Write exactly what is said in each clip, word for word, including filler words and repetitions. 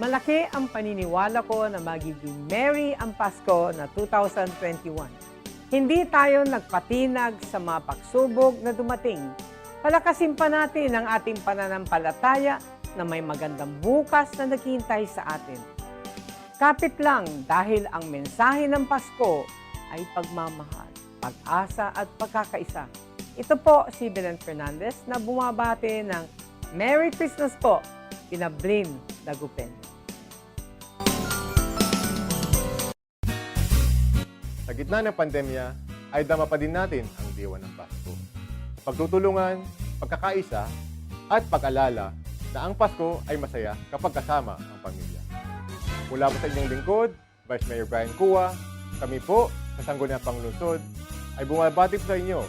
Malaki ang paniniwala ko na magiging merry ang Pasko na two thousand twenty-one. Hindi tayo nagpatinag sa mga pagsubok na dumating. Palakasin pa natin ang ating pananampalataya na may magandang bukas na naghihintay sa atin. Kapit lang, dahil ang mensahe ng Pasko ay pagmamahal, pag-asa at pagkakaisa. Ito po si Belen Fernandez na bumabati ng Merry Christmas po, kina Blin Dagupen. Sa gitna ng pandemya, ay dama pa din natin ang diwa ng Pasko. Sa pagtutulungan, pagkakaisa, at pag-alala na ang Pasko ay masaya kapag kasama ang pamilya. Mula po sa inyong lingkod, Vice Mayor Brian Cua, kami po sa Sangguniang Panlungsod ay bumabati po sa inyo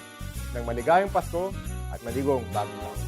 ng maligayang Pasko at maligong Bagong Taon.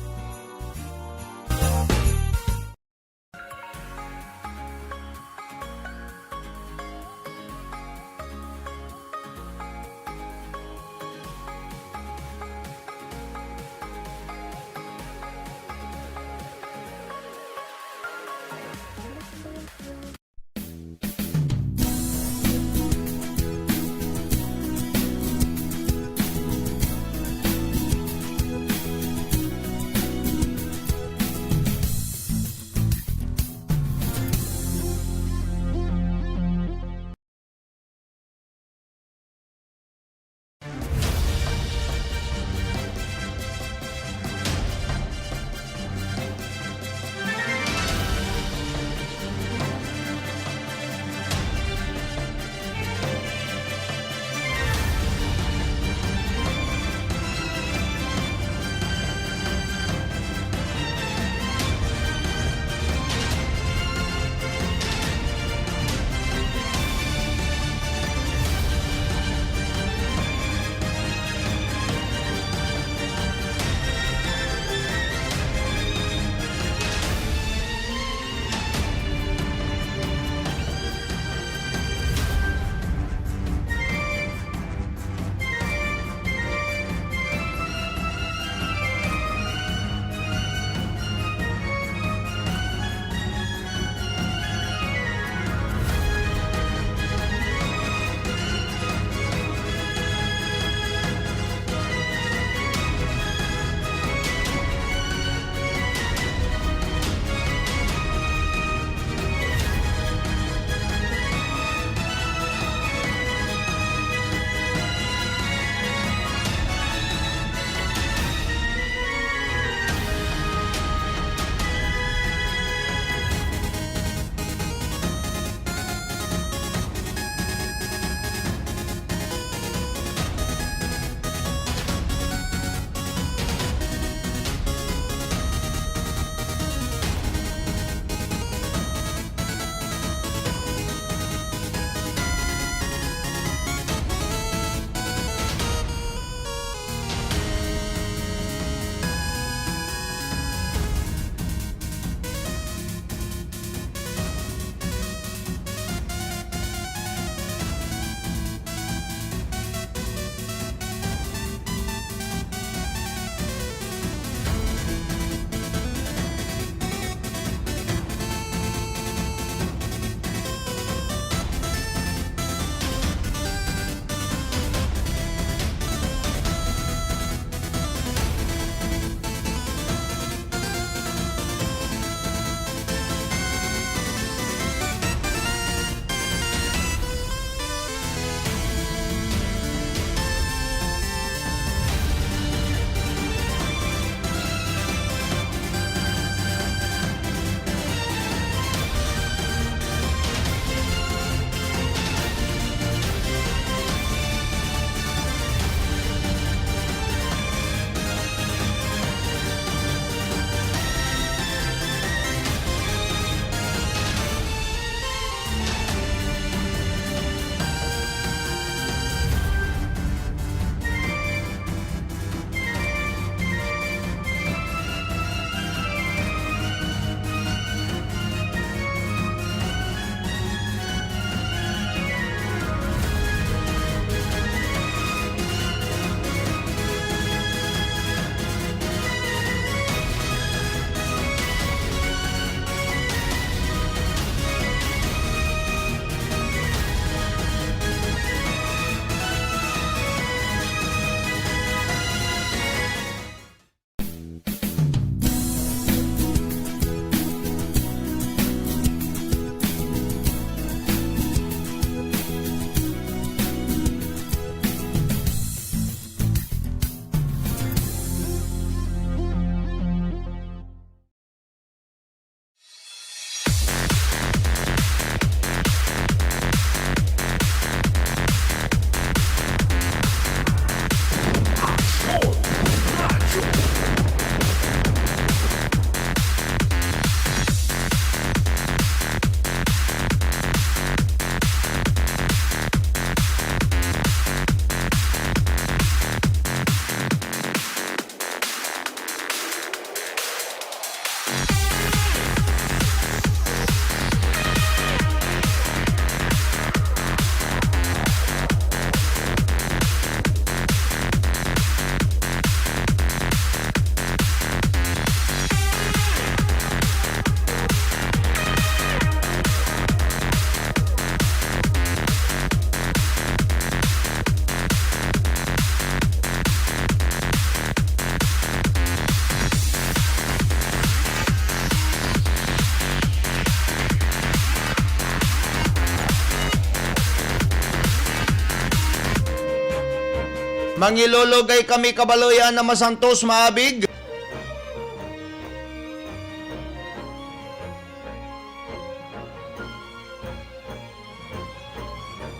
Mangilologay kami, kabaloyan, na masantos, maabig.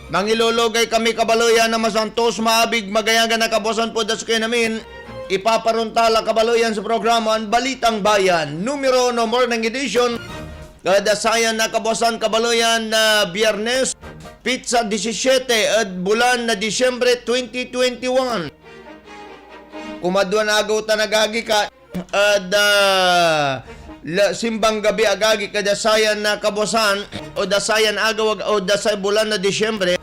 Mangilologay kami, kabaloyan, na masantos, maabig, magayagan a kabuasan pod sikayon amin. Ipaparontal a kabaloyan so programan Balitang Bayan, numero uno, morning edition. Ed sayan a kabuasan, kabaloyan, na Biyernes, pitsa disisiete ed bulan na Disyembre twenty twenty-one. Kumadwan agew tan, agagi, ka ed, ah, la-, simbang gabi, agagi, ed sayan a kabuasan, o ed sayan agew, ag-, o ed say bulan na Disyembre.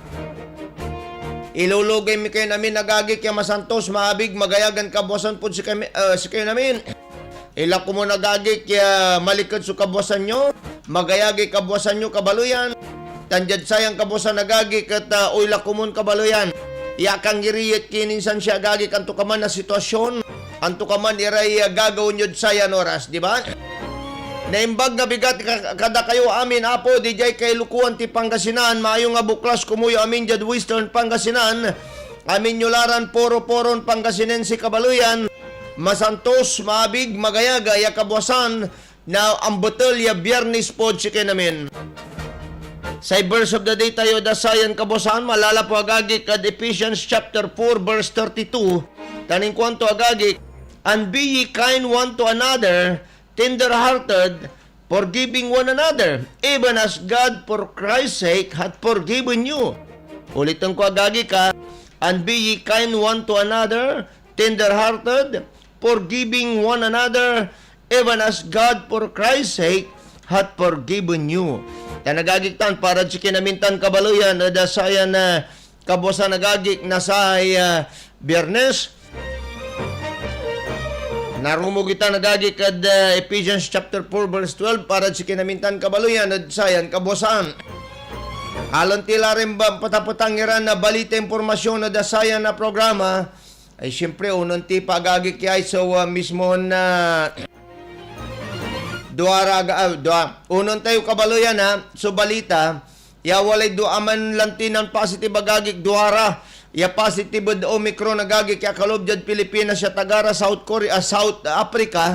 Ilologay mi kayon amin, agagi, ya masantos, maabig, magayagan kabuasan pod sikami, ah, sikayon amin. Ilako mon, agagik, ya maliket so kabuasan yo, magayagay kabuasan yo, kabaloyan. Tan diad sayan kabuasan, agagik, et, ah, oylako mon, kabaloyan, ya akanggiriyet ki nin sansia, agagik, antokaman a sitwasyon, antokaman iray, ah, gagawaen yod sayan oras, di ba? Naimbag na bigat ka-, kadakayo amin, Apo, didiay kailokoan ti Pangasinan, maayong abuklas komuyo amin diad Western Pangasinan, amin yo la ran poro-poron Pangasinense, kabaloyan. Masantos, maabig, magayagay a kabuasan na ambetel ya Biyernes pod sikayon amin. Say verse of the day tayo ed sayan kabuasan, malalapo, agagik, ed Ephesians chapter four, verse thirty-two, tan inkuanto, agagik, "And be ye kind one to another, tender-hearted, forgiving one another, even as God for Christ's sake hath forgiven you." Uliten ko, agagik, a, "And be ye kind one to another, tender-hearted, forgiving one another, even as God for Christ's sake hath forgiven you." Tan, agagik, tan parad sikayon amin tan, kabaloyan, ed sayan, ah, kabuasan, agagik, na say, ah, Biyernes. Narumog itan, agagik, ed, ah, Ephesians chapter four, verse twelve, parad sikayon amin tan, kabaloyan, ed sayan kabuasan. Alen ti la rin ba-, patapetang iran na balita, impormasyon ed sayan a programa. Ay, siyempre, onon ti pa, agagik, ya so, ah, mismon, ah, duara, aga-, ah, dua-, onon tayo, kabaloyan, ha, so balita, ya walay dua man lanti nan positive, agagik, duara ya positive ed Omicron, agagik, ya akaloob diad Pilipinas ya taga ra South Korea, ah, South Africa.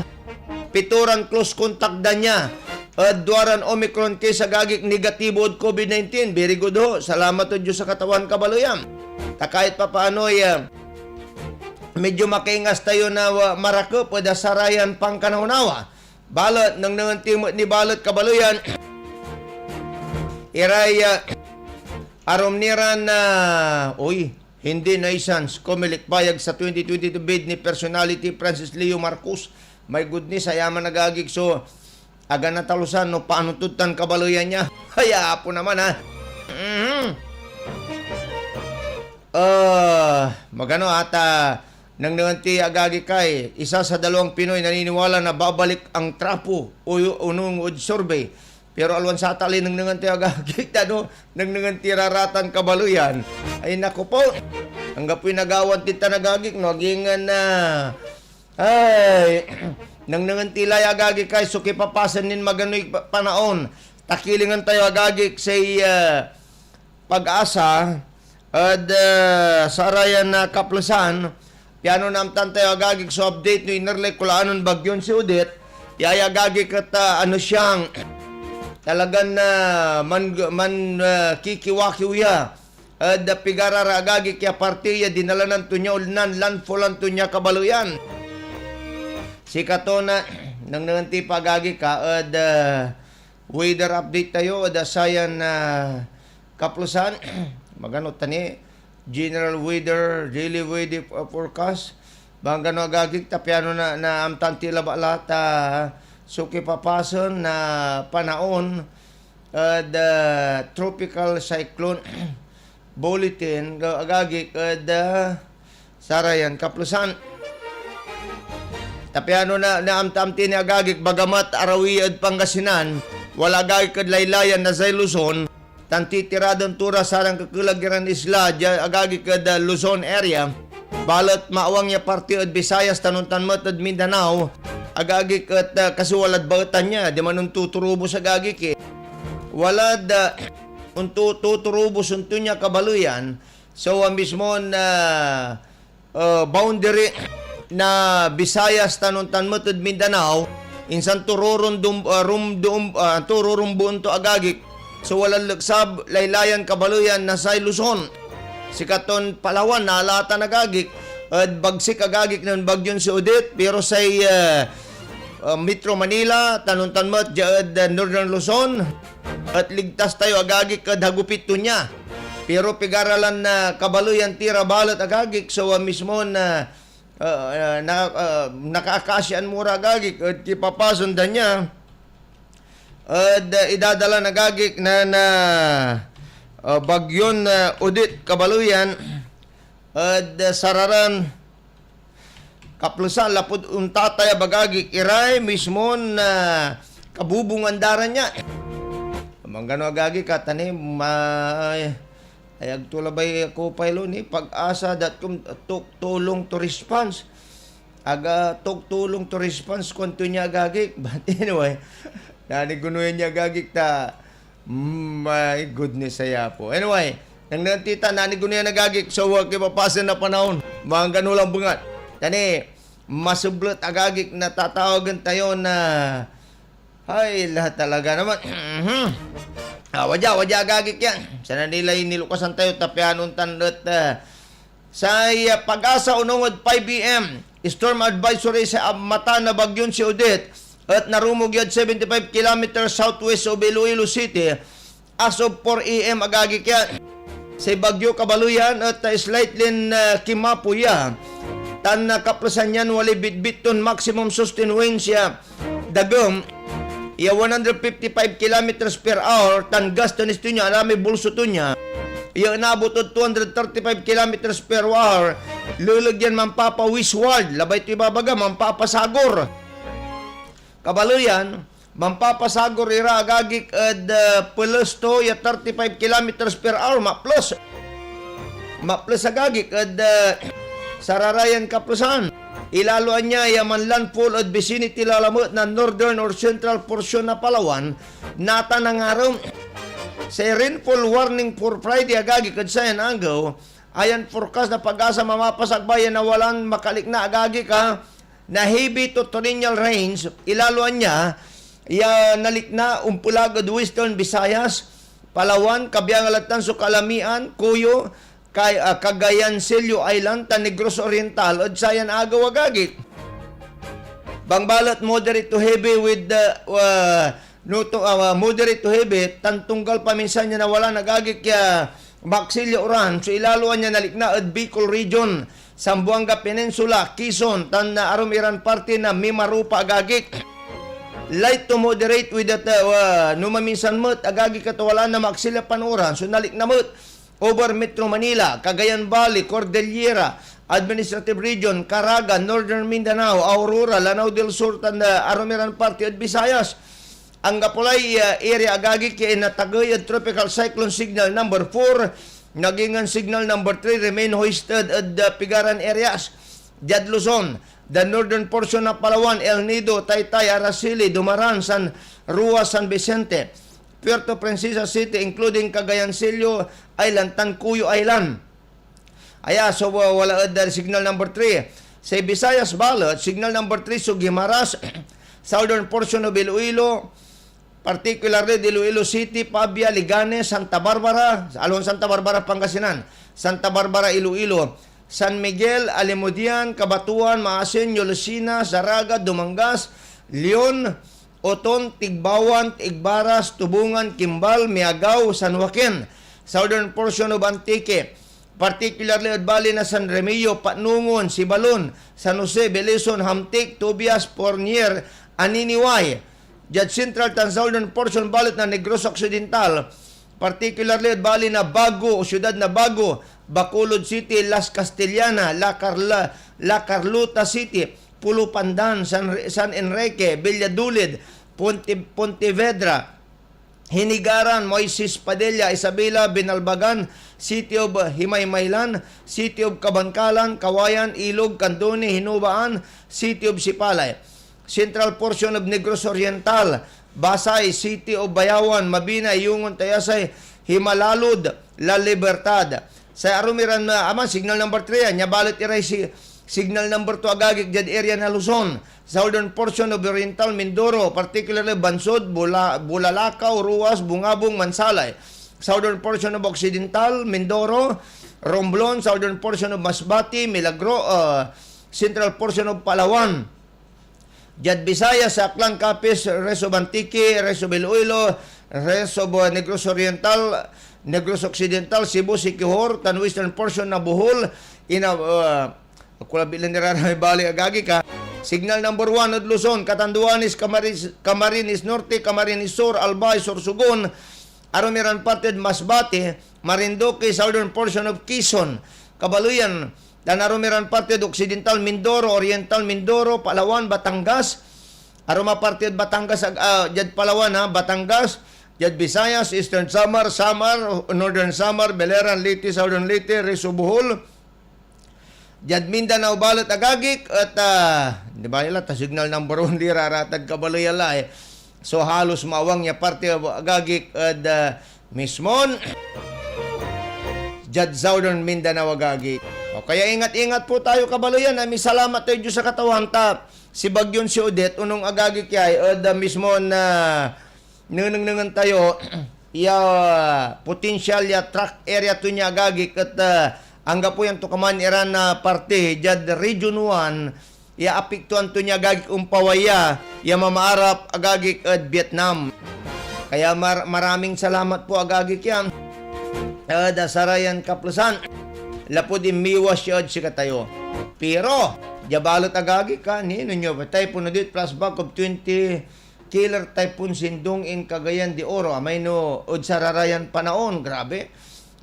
Pitoran close contact da nia ed duaran Omicron case, agagik, negatibo ed COVID nineteen. Very good ho. Salamat ed Dios a Katawan, kabaloyan. Ta kahit papaano, ya, medyo makaingas tayo na, wa-, marakep ed sarayan pankanawnawa. Balet, nengnengen ti met ni balet, kabaloyan, iray, ah, arum ni ran, ah, oy, hindi naisan si Comelec bayag sa twenty twenty-two bid ni personality Francis Leo Marcos. My goodness, aya man, agagik, so aga natalusan no paano to tan, kabaloyan, ya. Ay, Apo naman, ha. Mhm. Ah, magano ata, nengnengen ti, agagik, ay isa sa dalawang Pinoy naniniwala na babalik ang trapo o yu-, onung ed survey. Pero alwan sa talin nengnengen ti, agagik, ta no, nengnengen ti raratan, kabaloyan. Ay, naku po. Anggapoy nagawan ti tan, agagik, no, agingen na, ay, nengnengen ti lay, agagik, ay so kipapasen nin maganoy pa-, panaon. Takilingan tayo, agagik, say, ah, PAGASA ed, ah, sarayan, ah, kaplesan, piano naamtan tayo, agagik, so update no inerlay kolaanen bagyon si Odette, ya, ya, agagik, et, ah, ano siyang talagan, ah, man-, man-, ah, kikiwakiw ya ed, ah, pigarara, agagik, ya parte ya dinalanan to nia, ul-, nan-, landfallan to nia, kabaloyan. Sikato na, nengnengen ti pa, agagik, a, ed, ah, weather update tayo ed sayan, ah, kaplesan. Magano ta ni, general weather, daily weather, uh, forecast. Magano, agagik, ta piano na, naamtan ti labat la ta so kipapasen na panaon ed, ah, tropical cyclone bulletin, ga-, agagik, ed, ah, sarayan kaplesan. Ta piano na, naamtaam ti ni, agagik, bagamat arawi ed Pangasinan, wala, agagik, ed laylayan na say Luzon, tan titiraden to ra saran kekelag iran isla dia, agagik, ed, ah, Luzon area. Balet maawang ya parte ed Visayas tan ontan met ed Mindanao, agagik, et, ah, kasi walad baetan ya, diman ontuturubos, agagik, eh. Walad, ah, ontu-, tuturubos onto nia, kabaloyan, so, ah, mismon, ah, uh, boundary na Visayas tan ontan met ed Mindanao, insan to roron dum-, uh, rum-, dum-, uh, to rorumboen to, agagik, so walad leksab, laylayan, kabaleyan na say Luzon. Sikaton Palawan, naalatan, agagik, ed bagsik, agagik, nen Bagyon si Odette, pero say, uh, uh, Metro Manila, tan ontan met dia ed, uh, Northern Luzon, et ligtas tayo, agagik, ed hagupit to nia. Pero pigara lan, ah, kabaleyan ti ra balet, agagik, so, ah, mismon, ah, ah, ah, na, ah, nakaakasian mo ra, agagik, et kipapasen da nia. Ed, ah, idadalan, agagik, na, na, ah, Bagyon, ah, Odette, kabaleyan, ed, ah, sararan kaplesan lapud ontatayab, agagik, iray mismon, ah, kabubungan da ra nia. Manggano, agagik, a, ta ni, ma-, ay, ag to labay kupay lo ni, pag-asa dot com, tuk-, tulong to response. Aga, tuk-, tulong to response, kuanto nia, agagik. But anyway, nanigunoyan nia, agagik, ta My goodness, aya po. Anyway, nang nanti ta, nanigunian, agagik, so, uh, kipapasen na panaon. Manggano lang bengat. Ta ni, maseblet, agagik, na tatawagen tayo na, ay, la talaga naman. Ah, wadya, wadya, agagik, yan. Sana nilay nilukasan tayo, ta pian ontan et, ah, Say, ah, PAGASA onung ed five A M, storm advisory say, ah, mata na Bagyon si Odette et narumog yad seventy-five kilometers southwest of Iloilo City as of four A M, agagik, yan. Say bagyo kabaleyan et, ah, slightly, ah, kimapoy ya, tan nakaplesan yan walay bitbit ton maximum sustained winds ya dagem ya one hundred fifty-five kilometers per hour, tan gasto ni Estonia, alamay bolso to nia, ya inabot ed two hundred thirty-five kilometers per hour, leleg yan manpapa-westward, labay to ibabaga, manpapasagor. Kabaleyan, manpapasagor ira, agagik, ed, eh, peles to ya thirty-five kilometers per hour, maples. Maples, agagik, ed, eh, sararayan kaplesan. Ilaloan nia ya manlandfall ed vicinity lalamet na northern or central portion na Palawan, natan a ngarem. Say rainfall warning for Friday, agagik, ed sayan agew, ayan forecast na PAGASA, mamapasakbay ya nawalan makalikna, agagik, a, na heavy to torrential rains, ilaloan nia ya nalikna, ompelag ed Western Visayas, Palawan, kabiangan la tan so Calamian, Cuyo, Cay-, ah, Cagayan, Silio Island, tan Negros Oriental ed sayan agew, agagik. Bangbalet moderate to heavy with the, ah, no to, ah, moderate to heavy, tan tunggal paminsan ya nawalan, agagik, ya maksil ya uran so ilaloan ya nalikna ed Bicol Region, Zamboanga Peninsula, Quezon, tan, ah, arum iran parte na Mimaropa, agagik. Light to moderate with the, ah, no maminsan met, agagik, et walaan na maksil ya panuran so nalikna met over Metro Manila, Cagayan Valley, Cordillera, Administrative Region, Caraga, Northern Mindanao, Aurora, Lanao del Sur, tan, ah, arum iran parte ed Visayas. Anggapo lay, ah, area, agagik, ya inatagey ed Tropical Cyclone Signal Number Four, nagingen Signal Number Three, remain hoisted ed, ah, pigaran areas diad Luzon, the northern portion na Palawan, El Nido, Taytay, Araceli, Dumaran, San Roa, San Vicente, Puerto Princesa City, including Cagayan, Silio Island, tan Cuyo Island. Aya so, uh, wala ed, uh, signal number three. Say Visayas balet, signal number three so Guimaras, southern portion of Iloilo, particularly Iloilo City, Pavia, Leganes, Santa Barbara, alon Santa Barbara, Pangasinan, Santa Barbara, Iloilo, San Miguel, Alimodian, Cabatuan, Maasin, Yolosina, Zarraga, Dumangas, Leon, Oton, Tigbawan, Igbaras, Tubungan, Kimbal, Miagao, San Joaquin, southern portion of Antique, particularly ed bali na San Remigio, Patnongon, Sibalon, San Jose, Belison, Hamtic, Tobias, Pornier, Aniniway. Diad central tan southern portion balet na Negros Occidental, particularly ed bali na Bago o siudad na Bago, Bacolod City, Las Castellana, La Carla-, La Carlota City, Pulupandan, San Re-, San Enrique, Valladolid, Ponte-, Pontevedra, Hinigaran, Moises Padilla, Isabela, Binalbagan, City of Himaymaylan, City of Kabankalan, Kawayan, Ilog, Candoni, Hinobaan, City of Sipalay, central portion of Negros Oriental, Basay, City of Bayawan, Mabinay, Yungon, Tayasay, Himalalud, La Libertad, Say arum iran, ah, ama, signal number three, ah, nia balet iray si-, signal number two, agagik, diad area na Luzon, southern portion of Oriental Mindoro, particularly Bansud, Bula-, Bulalakaw, Ruas, Bungabong, Mansalay, southern portion of Occidental Mindoro, Romblon, southern portion of Masbate, Milagro, ah, central portion of Palawan. Diad Visayas, Aklan, Capiz, rest of Antique, rest of Iloilo, rest of, uh, Negros Oriental, Negros Occidental, Cebu, Siquijor, tan western portion na Bohol, ina-, uh, kulabi lan iraramay bali, agagik, ha. Signal number one ed Luzon, Catanduanes, Camarines, Camarines Norte, Camarines Sur, Albay, Sorsogon, arum iran parte ed Masbate, Marinduque, southern portion of Quezon, kabaleyan, tan arum iran parte ed Occidental Mindoro, Oriental Mindoro, Palawan, Batangas, arum a parte ed Batangas, ag-, ah, diad Palawan, ha, Batangas, diad Visayas, Eastern Samar, Samar, Northern Samar, Biliran, Leyte, Southern Leyte, Rizal, Bohol, diad Mindanao balet, agagik, et, ah, di ba, ila ta signal number one di raratad kabaleyan la, eh. So, halos maawang ya parte, agagik, ed, ah, mismon diad Southern Mindanao, agagik. O kaya ingat-ingat po tayo, kabaleyan, a misalamat tayo Diyos sa Katawan ta si Bagyon si Odette, onung, agagik, yay, ed, ah, mismon, ah, nenengnengen tayo ya potensial ya track area to nia, agagik, et, ah, anggapo yan antokaman iran, ah, parte diad Region one ya apektuan to nia, agagik, ompaway ya, ya mamaarap, agagik, ed Vietnam. Kaya mar-, maraming salamat po, agagik, ya ed, ah, sarayan kaplesan lapud inmiwas ya ed sikatayo. Pero, dia balet, agagik, ha, ni, no nyo, Typhoon Odette, flashback of twenty, Killer Typhoon Sindong in Cagayan de Oro, amay no ed sararayan panaon, grabe.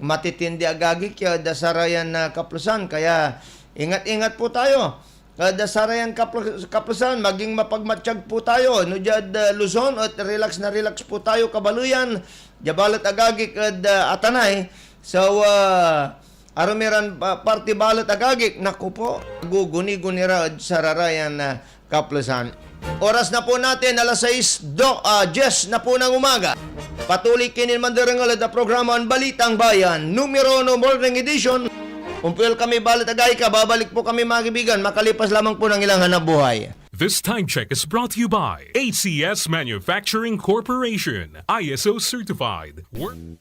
Matitindi, agagik, ya ed sarayan, ah, kaplesan. Kaya ingat-ingat po tayo. Ed sarayan kapl-, kaplesan, maging mapagmatyag po tayo. No diad, ah, Luzon, et relax na relax po tayo, kabaleyan. Dia balet, agagik, ed, ah, Atanay. So, ah, arum iran, ah, parte balet, agagik, naku po, guguni-guni ra ed sararayan, ah, kaplesan. Oras na po natin, alas sais do, ah, dies na po ng umaga. Patuloy kayo nin manderengel ed programa Balitang Bayan, numero uno Morning Edition. Ompuel kami balet, agagik, babalik po kami, mga kaibigan, makalipas lamang po ng ilang hanap buhay. This time check is brought to you by A C S Manufacturing Corporation, I S O certified. Work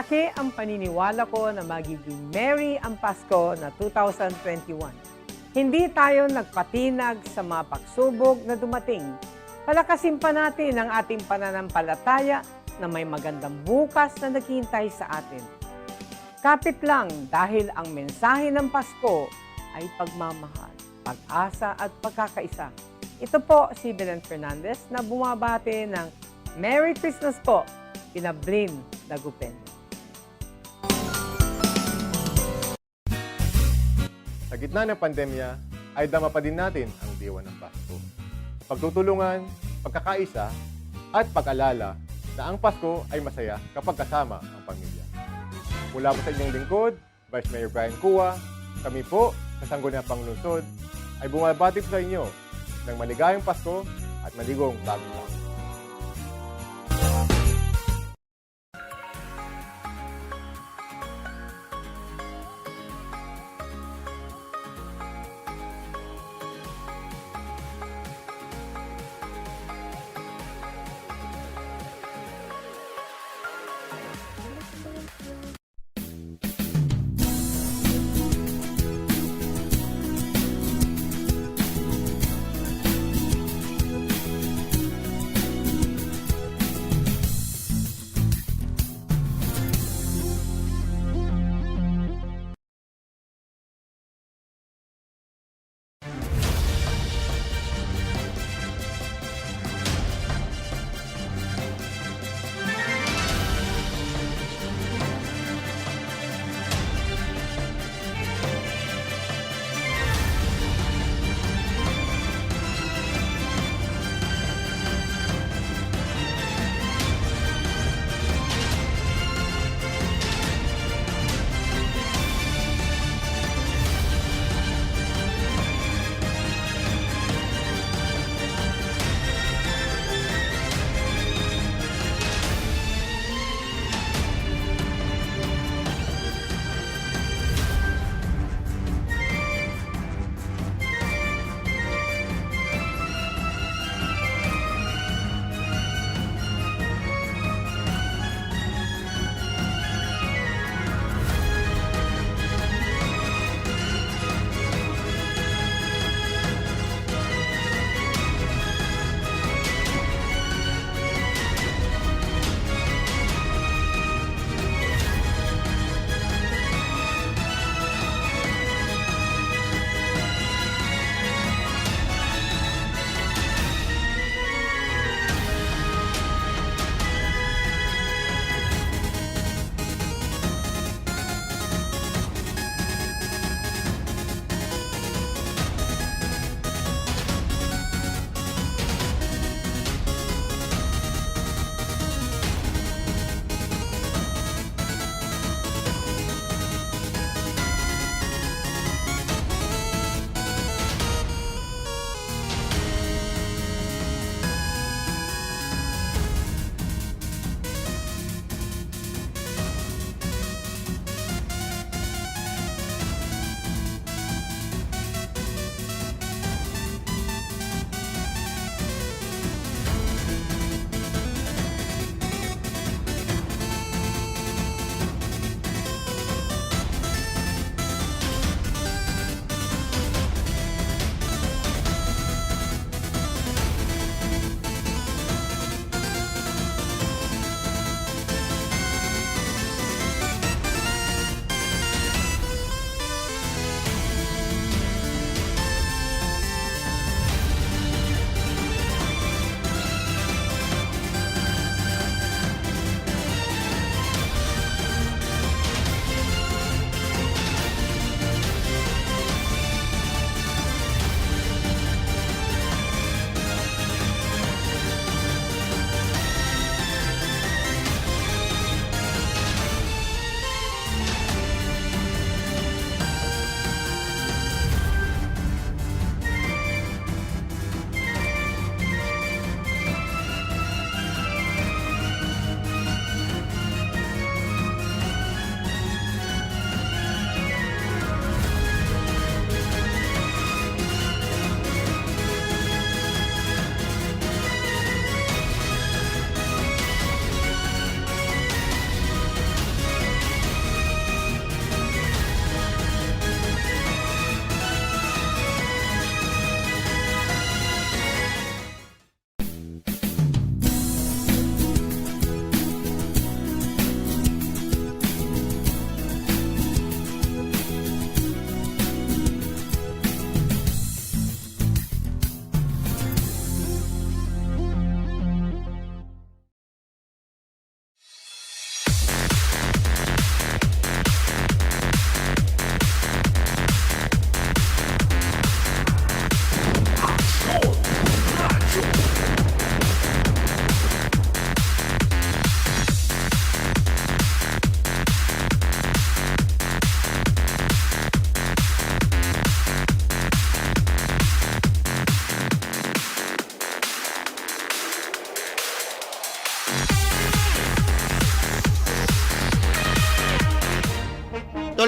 Malaki ang paniniwala ko na magiging merry ang Pasko na two thousand twenty-one. Hindi tayo nagpatinag sa mga pagsubok na dumating. Palakasin pa natin ang ating pananampalataya na may magandang bukas na naghihintay sa atin. Kapit lang, dahil ang mensahe ng Pasko ay pagmamahal, pag-asa at pagkakaisa. Ito po si Belen Fernandez na bumabati ng Merry Christmas po, kina Blin Dagupen. Sa gitna ng pandemya, ay dama pa din natin ang diwa ng Pasko. Pagtutulungan, pagkakaisa, at pag-alala na ang Pasko ay masaya kapag kasama ang pamilya. Mula po sa inyong lingkod, Vice Mayor Brian Cua, kami po sa Sangguniang Panlungsod ay bumabati po sa inyo ng maligayang Pasko at maligong Bagong Taon.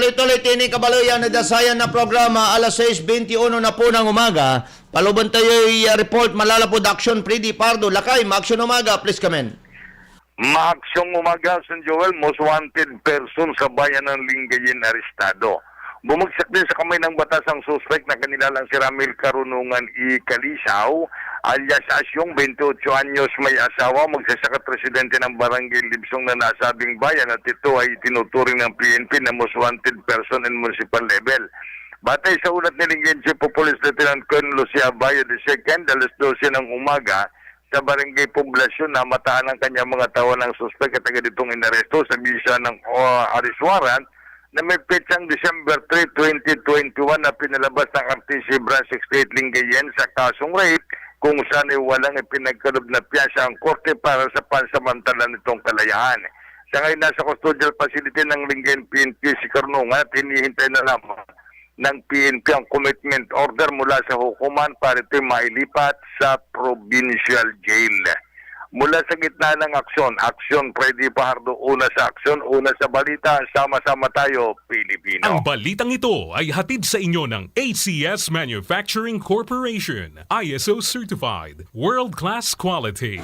Ituloy tini kabaleyan ed sayan a programa, alas sais beintiuno na po ng umaga. Paluban tayoy, ah, report, manlalapud aksyon, Freddy Pardo, lakay, maaksyon umaga, please come in. Maaksyong umaga, Sen Joel, most wanted person sa bayan ng Lingayen arestado. Bumagsak din sa kamay ng batas ang suspek na kinilalang si Ramil Karunungan I. Calisaw, alias Asyong, twenty-eight anyos, may asawa, magsasaka at residente ng Barangay Libsong na nasabing bayan at ito ay tinuturing ng P N P na most wanted person in municipal level. Batay sa ulat ni Lingayen Chief of Police Lieutenant Colonel Lucia Abayo the second, alas dose ng umaga, sa Barangay Poblacion, namataan ang kanyang mga tauhan ng suspek at agad itong inaresto sa bisa ng, ah, arrest warrant na may petsang December three, twenty twenty-one na pinalabas ng R T C Branch sixty-eight Lingayen sa kasong rape, kung saan ay walang ipinagkaloob na piyansa ang korte para sa pansamantala nitong kalayaan. Sa ngayon, nasa custodial facility ng Lingayen P N P si Carnungan at hinihintay na lamang ng P N P ang commitment order mula sa hukuman para ito'y mailipat sa provincial jail. Mula sa gitna ng aksyon, aksyon, Freddy Fajardo, una sa aksyon, una sa balita, sama-sama tayo, Pilipino. Ang balitang ito ay hatid sa inyo ng A C S Manufacturing Corporation, I S O certified, world-class quality.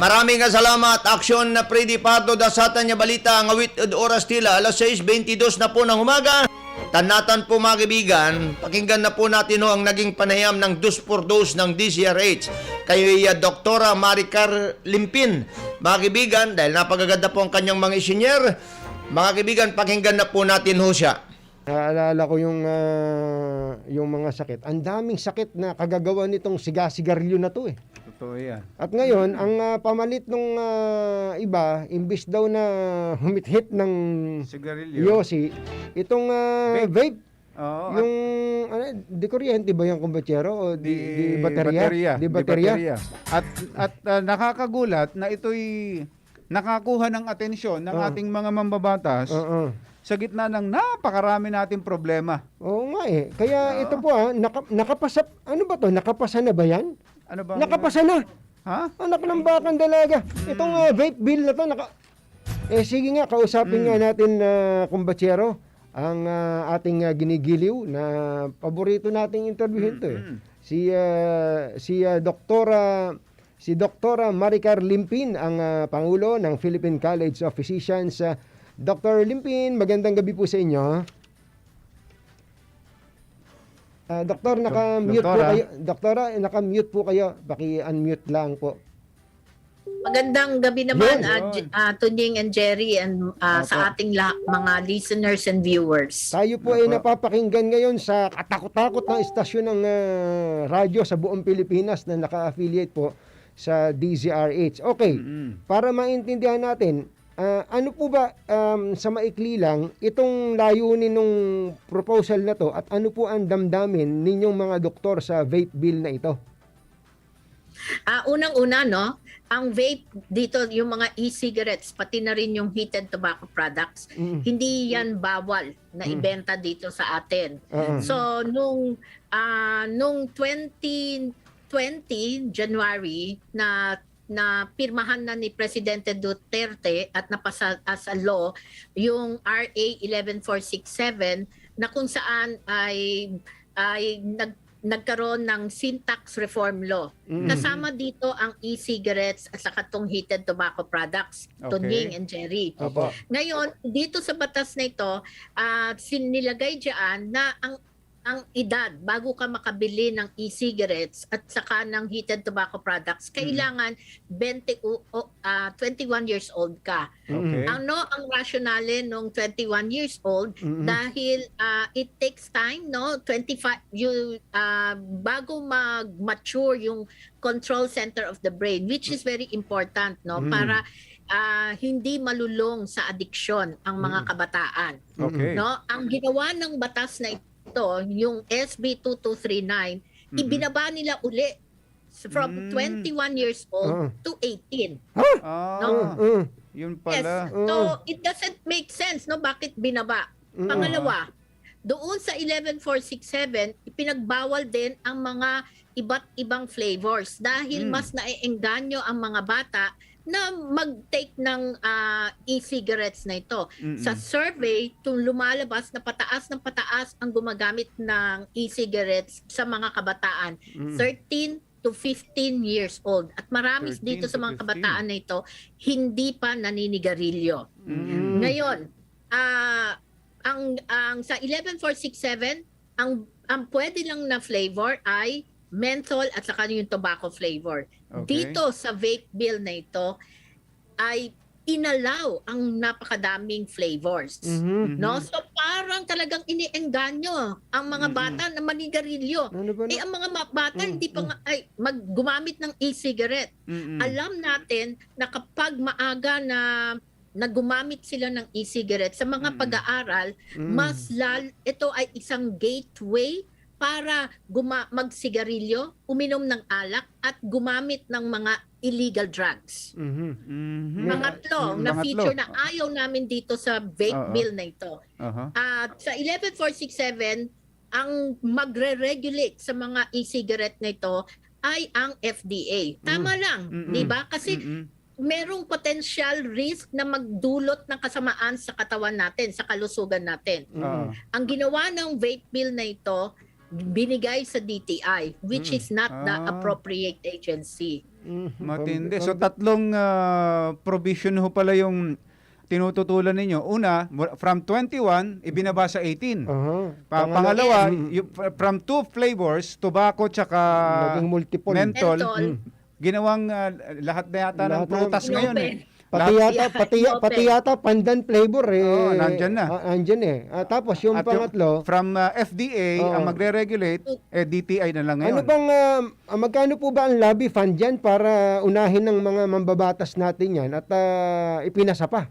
Maraming salamat, Aksyon na Freddy Pardo, da satan ya balita, ngawit ed oras tila, alas sais beintidos na po ng umaga. Tan natan po, mga kaibigan, pakinggan na po natin ho ang naging panayam ng dos por dos ng D Z R H kay, ah, Doktora Maricar Limpin. Mga kaibigan, dahil napakaganda po ang kanyang mga isinyer, mga kaibigan, pakinggan na po natin ho siya. Naalala ko yung, ah, yung mga sakit. Ang daming sakit na kagagawa nitong siga-sigarilyo na 'to, eh. Totoo 'yan. At ngayon, ang, ah, pamalit nung, ah, iba, imbis daw na humithit ng Sigarilyo. Yosi, itong, ah, Vape. Vape, Oo, at yung, ano, di kuryente ba 'yan, kumbatsero? O di, Di di baterya? baterya, Di di baterya? baterya. At, at, ah, nakakagulat na ito'y nakakuha ng atensyon ng Ah. ating mga mambabatas Oo. sa gitna ng napakarami nating problema. Oo nga, eh. Kaya Oo. ito po, ah, naka-, nakapasa, ano ba 'to? Nakapasa na ba 'yan? Ano bang Nakapasa na. Ha? Anak ng bakang dalaga. Itong, Mm. ah, vape bill na 'to, naka-, eh, sige nga, kausapin Mm. nga natin, ah, kumbatsero, ang, ah, ating, ah, ginigiliw na paborito nating interviewin 'to, eh. Mm, mm. Si, ah, si, ah, Doktora, si Doktora Maricar Limpin, ang, ah, Pangulo ng Philippine College of Physicians. Ah, Doktor Limpin, magandang gabi po sa inyo. Ah, Doktor, Dok-, naka-mute po Doktora? kayo. Doktora, naka-mute po kayo. Paki-unmute lang po. Magandang gabi naman, Yun. ah, J-, Yun. ah, Tunying and Jerry and, ah, sa Opo. ating la-, mga listeners and viewers. Tayo po ay Opo. napapakinggan ngayon sa katakot-takot na istasyon ng, ah, radyo sa buong Pilipinas na naka-affiliate po sa D Z R H. Okay, Mm. para maintindihan natin, ah, ano po ba, um, sa maikli lang, itong layunin nung proposal na 'to at ano po ang damdamin ninyong mga doktor sa vape bill na ito? Ah, unang-una, 'no, ang vape dito, yung mga e-cigarettes, pati na rin yung heated tobacco products, Mm. hindi yan bawal na Mm. ibenta dito sa atin. Oo. So, nung, ah, nung twenty twenty, January, na, na pirmahan na ni Presidente Duterte at napasa as a law yung R A eleven four six seven, na kung saan ay, ay nag-, nagkaroon ng sin-tax reform law. Mm. Kasama dito ang e-cigarettes at saka tong heated tobacco products, Okay. Tunying and Jerry. Opo. Ngayon, dito sa batas na ito, ah, sinilagay diyan na ang, ang edad bago ka makabili ng e-cigarettes at saka ng heated tobacco products, Mm. kailangan twenty o, o, ah, twenty-one years old ka. Okay. Ano ang rationale nung twenty-one years old? Mm-mm. Dahil, ah, it takes time, no? Twenty-five, you, ah, bago mag-mature yung control center of the brain, which is very important, no? Mm. Para, ah, hindi malulong sa adiksyon ang mga Mm. kabataan. Okay. No? Ang ginawa ng batas na ito, yung S B two two three nine, Mm-mm. ibinaba nila uli s-, from Mm. twenty-one years old Ah. to eighteen. Ha? Ah, No? Ah. yun Yes. pala. So, Ah. it doesn't make sense, no? Bakit binaba? Mm. Pangalawa, doon sa eleven four six seven, ipinagbawal din ang mga iba't ibang flavors dahil Mm. mas naeengganyo ang mga bata na mag-take ng, ah, e-cigarettes na ito. Mm. Sa survey, kung lumalabas na pataas ng pataas ang gumagamit ng e-cigarettes sa mga kabataan, Mm. thirteen to fifteen years old. At marami Thirteen dito sa to mga fifteen. kabataan na ito, hindi pa naninigarilyo. Mm. Ngayon, ah, ang, ang sa eleven four six seven, ang, ang pwede lang na flavor ay menthol at saka yung tobacco flavor. Okay. Dito sa vape bill na ito ay inalaw ang napakadaming flavors. Mhm. No? Mhm. So parang talagang iniengganyo ang mga Mm-mm. bata na manigarilyo. Ano ba na- Eh, ang mga ma-, bata Mm, hindi pa mm. nga, ay, mag-, gumamit ng e-cigarette. Mm-mm. Alam natin na kapag maaga na, na gumamit sila ng e-cigarette sa mga Mm. pag-aaral, Mm. mas lal-, ito ay isang gateway para guma-, magsigarilyo, uminom ng alak, at gumamit ng mga illegal drugs. Mhm. Mhm. Pangatlo, Mm, na pangatlo. feature na ayaw namin dito sa vape Oo. bill na ito. Aha. At sa eleven four six seven, ang magre-regulate sa mga e-cigarette na ito ay ang F D A. Tama Mm. lang, Mm-mm. di ba? Kasi Mm-mm. merong potential risk na magdulot ng kasamaan sa katawan natin, sa kalusugan natin. Mm. Oo. Ang ginawa ng vape bill na ito, binigay sa D T I, which Mm. is not the Ah. appropriate agency. Mm. Matindi. Pam-, So, pam- tatlong, ah, provision ho pala yung tinututulan ninyo. Una, mu-, from twenty-one, ibinaba sa eighteen. Aha. Pa-, Pangalawa, pangalawa, Mm. yung fr-, from two flavors, tobacco tsaka Naging multiple. menthol, Menthol. Mm. ginawang, ah, lahat na yata ng Lahat na. prutas ngayon, eh. Inopen. Pati Lahat yata, Inopen. pati ya-, pati yata pandan flavor, eh. Oo, nandyan na. Ah, nandyan, eh. Ah, tapos yung At yung pangatlo, from, ah, F D A ang Oo. magre-regulate, eh, D T I na lang Ano ngayon. bang, ah, ah, magkano po ba ang lobby fund dyan para unahin ng mga mambabatas natin yan at, ah, ipinasa pa?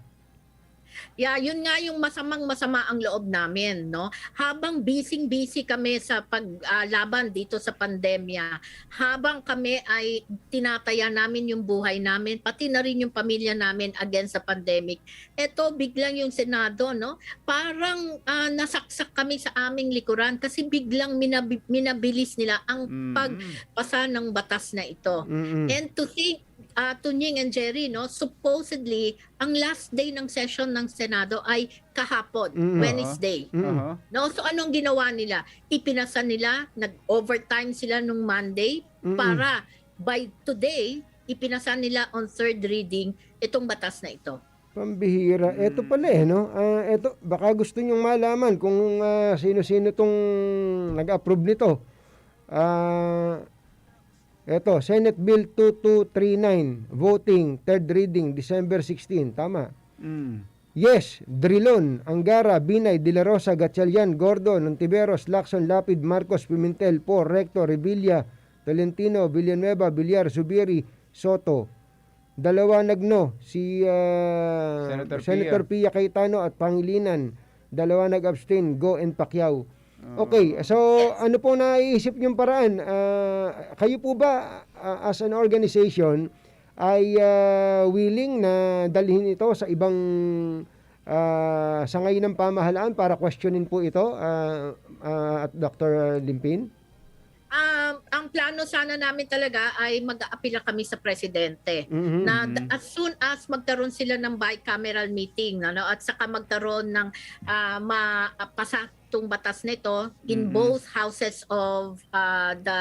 Yeah, yun nga yung masamang-masama ang loob namin, no? Habang busy-busy kami sa pag, ah, laban dito sa pandemya, habang kami ay tinataya namin yung buhay namin, pati na rin yung pamilya namin against sa pandemic, eto biglang yung Senado, no? Parang, ah, nasaksak kami sa aming likuran kasi biglang minabi-, minabilis nila ang Mm. pagpasa ng batas na ito. Mm-mm. And to think, ah, Tunying and Jerry, no, supposedly, ang last day ng session ng Senado ay kahapon, Mm. Wednesday. Mm. Aha. No? So, anong ginawa nila? Ipinasa nila, nag-overtime sila nung Monday Mm. para by today, ipinasa nila on third reading itong batas na ito. Pambihira. Eto Mm. pala eh, no? Ah, eto, baka gusto nyong malaman kung, ah, sino-sino tong nag-approve nito. Ah, eto, Senate Bill two two three nine, voting, third reading, December sixteen. Tama. Mm. Yes, Drilon, Angara, Binay, De La Rosa, Gatchalian, Gordon, Ontiveros, Lacson, Lapid, Marcos, Pimentel, Poe, Recto, Revilla, Tolentino, Villanueva, Villar, Zubiri, Soto. Dalawa nagno, si, ah, Senator Senator Pia. Pia Cayetano at Pangilinan. Dalawa nag-abstain, Go and Pacquiao. Oo. Okay, so ano pong naiisip niyong paraan? Ah, kayo po ba, ah, as an organization, ay, ah, willing na dalhin ito sa ibang, ah, sangay ng pamahalaan para questionin po ito, ah, ah, at Doktor Limpin? Um, ang plano sana namin talaga ay mag-aapila kami sa presidente Mhm. na d-, Mhm. as soon as magkaroon sila ng bicameral meeting, ano, at saka magkaroon ng, ah, ma-, ah, pasa tong batas nito in Mhm. both houses of, ah, the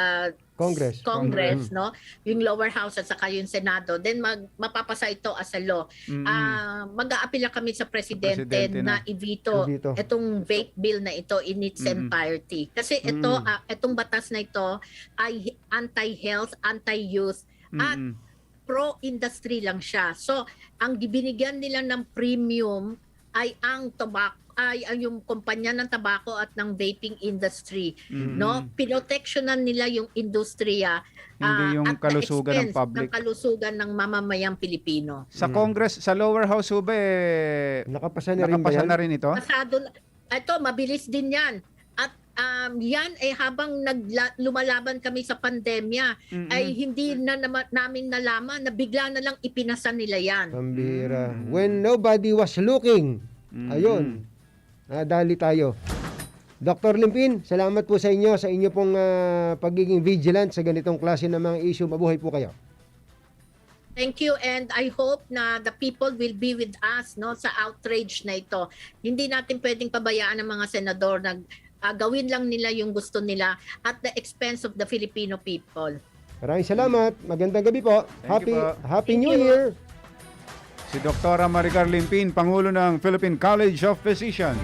Congress. Congress, Mhm. no? Yung lower house at saka yung Senado. Then mag-, mapapasa ito as a law. Mhm. Ah, mag-aapila kami sa presidente Presidente na na. i-veto I-veto. itong vape bill na ito in its Mm. entirety. Kasi ito, Mm. ah, itong batas na ito ay anti-health, anti-youth, at Mm. pro-industry lang siya. So, ang binigyan nila ng premium ay ang tobacco, ay ang yung kumpanya ng tabako at ng vaping industry, Mm. no? Pinoteksyonan nila yung industriya, Hindi ah, yung at the kalusugan ng expense public. ng kalusugan ng mamamayang Pilipino. Sa Mm. Congress, sa lower house ho ba, eh, Nakapasa na rin ba nakapasa yan? na rin ito? Pasado na, ito, mabilis din yan. At, um, yan, eh, habang nagla-, lumalaban kami sa pandemya, Mm-mm. ay hindi na nama-, namin nalaman na bigla na lang ipinasa nila yan. Pambira. Mm. When nobody was looking. Mm-mm. Ayun. Nadali tayo. Doktor Limpin, salamat po sa inyo, sa inyo pong, ah, pagiging vigilant sa ganitong klase ng mga issue. Mabuhay po kayo. Thank you, and I hope na the people will be with us, no, sa outrage na ito. Hindi natin pwedeng pabayaan ang mga senador na, ah, gawin lang nila yung gusto nila at the expense of the Filipino people. Maraming salamat. Magandang gabi po. Thank you Happy po. Happy Thank New you. Year. Si Doktora Maricar Limpin, Pangulo ng Philippine College of Physicians.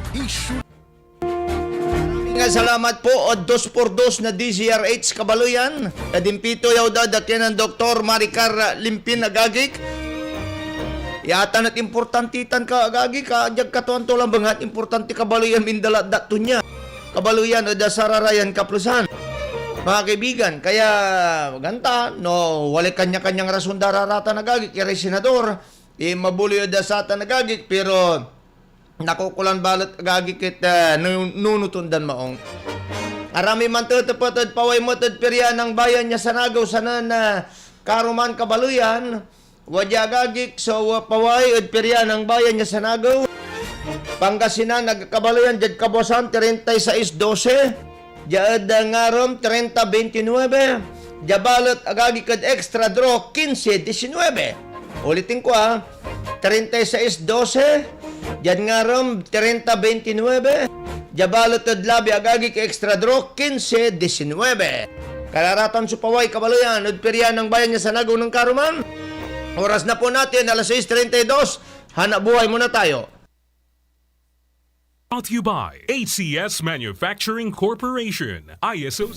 Nga salamat po od dos por dos na D Z R H Kabaloyan. Kadimpito yaw da da kenen Doktor Maricar Limpin, agagik. Yatan et importanti tan ka, agagik, ka diag katuan to lang bangat importanti Kabaloyan mindala dat to nia. Kabaloyan ed sararayan kaplesan. Mga kaibigan, kaya ganta, no, walay kanya-kanyang rason da raratan, agagik, iray senador, eh, mabuloy ed satan, agagik, pero nakokolan balet, agagik, et, ah, nu-, nunoten dan maong. Arami mantetepet ed paway met ed Piria ng Bayan ya Sanagew sanen, ah, karuman Kabaloyan, wadia, agagik, so, ah, paway ed Piria ng Bayan ya Sanagew, Pangasinan, ag-, Kabaloyan, diad kabuasan, treinta y seis doce, dia ed, ah, ngarem, treinta veintinueve, dia balet, agagik, ed extra draw, quince diecinueve. Ulitin ko, ah, treinta y seis doce, diad ngarem, treinta veintinueve, dia balet ed labi, agagik, extra draw, quince diecinueve. Kararatan so paway Kabaloyan ed Piria ng Bayan ya Sanagew nen karuman. Oras na po natin, alas sais treinta y dos. Hanap buhay muna tayo. Brought to you by H C S Manufacturing Corporation, I S O.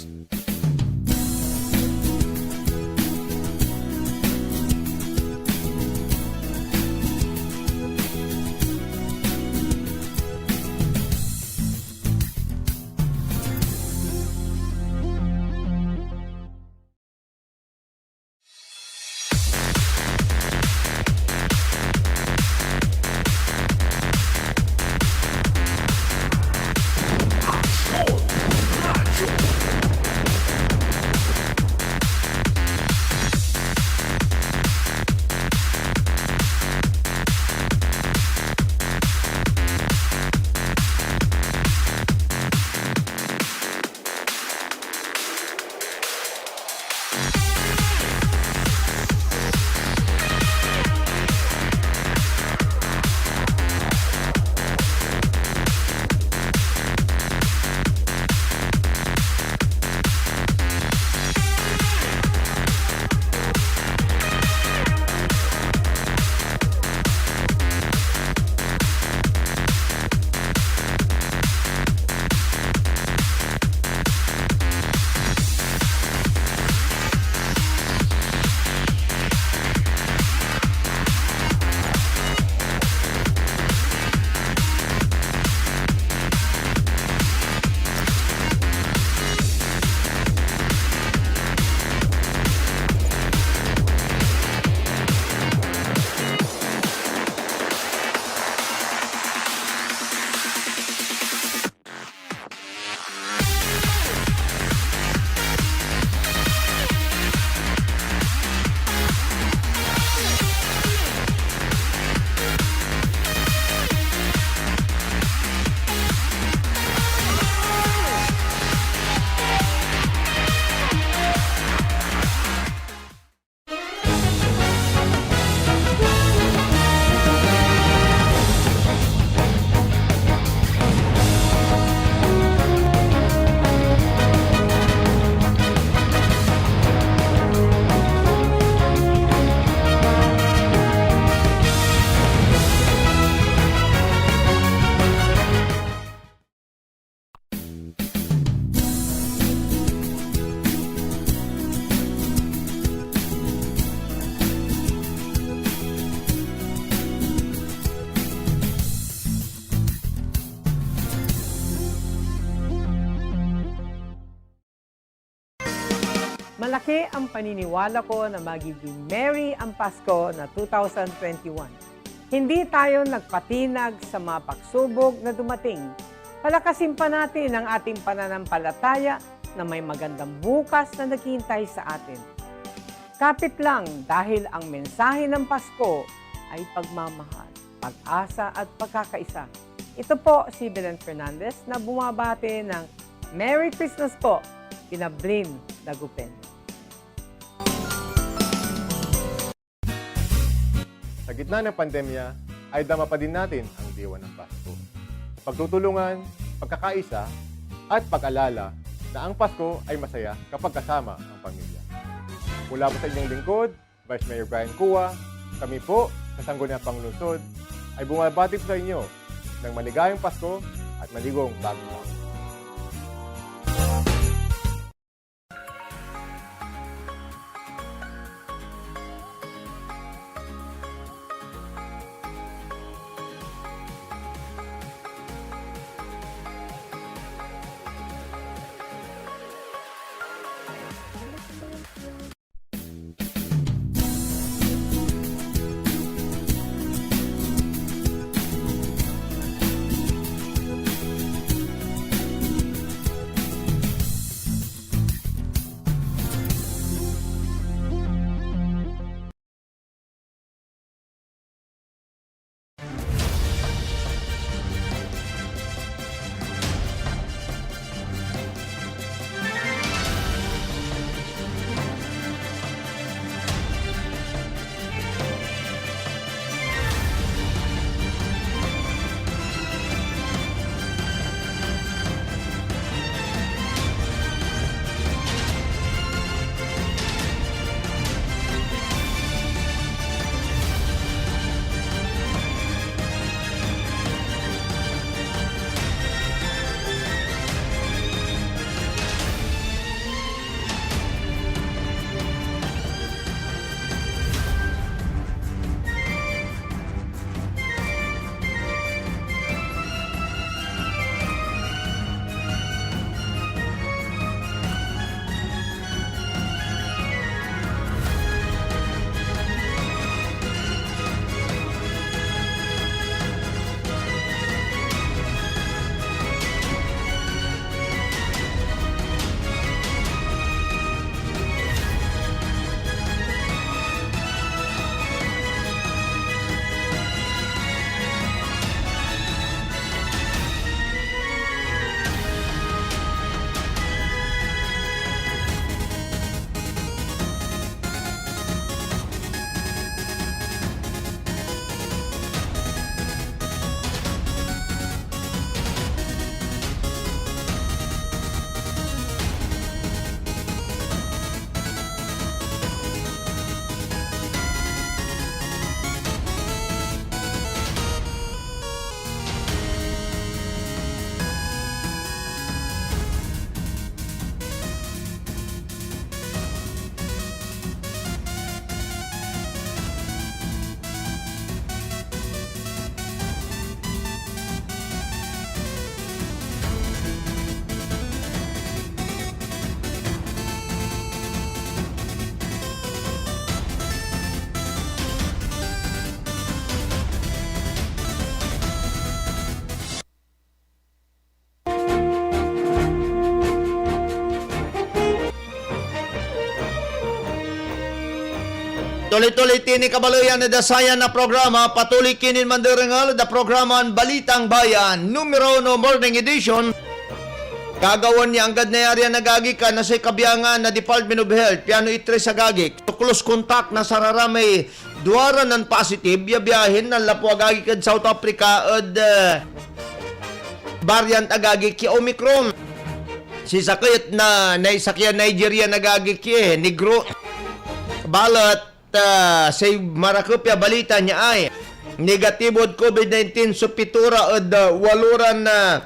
Malaki ang paniniwala ko na magiging merry ang Pasko na two thousand twenty-one. Hindi tayo nagpatinag sa mga pagsubok na dumating. Palakasin pa natin ang ating pananampalataya na may magandang bukas na naghihintay sa atin. Kapit lang dahil ang mensahe ng Pasko ay pagmamahal, pag-asa at pagkakaisa. Ito po si Belen Fernandez na bumabati ng Merry Christmas po, kina Blin Dagupen. Sa gitna ng pandemya, ay dama pa din natin ang diwa ng Pasko. Pagtutulungan, pagkakaisa, at pag-alala na ang Pasko ay masaya kapag kasama ang pamilya. Mula po sa inyong lingkod, Vice Mayor Brian Cua, kami po sa Sangguniang Panlungsod ay bumabati po sa inyo ng maligayang Pasko at maligong Bagong Taon. Tuloy-tuloy tini kabaleyan ed sayan a programa, patuloy kinin manderengel ed programan Balitang Bayan, numero uno, Morning Edition. Kagawan ya anggad nayarian, agagi, kana say kabiangan na Department of Health, piano itres, agagi, so close contact na sararamay duara ran positive ya biahen nanlapu, agagi, ed South Africa ed, eh, variant, agagi, ki Omicron. Si sakey et na, naisakey a Nigerian, agagi, ki, eh, Negro. Balet, ah, say marakep ya balita nia ay, negatibo ed COVID nineteen so pitora ed, ah, waloran, ah,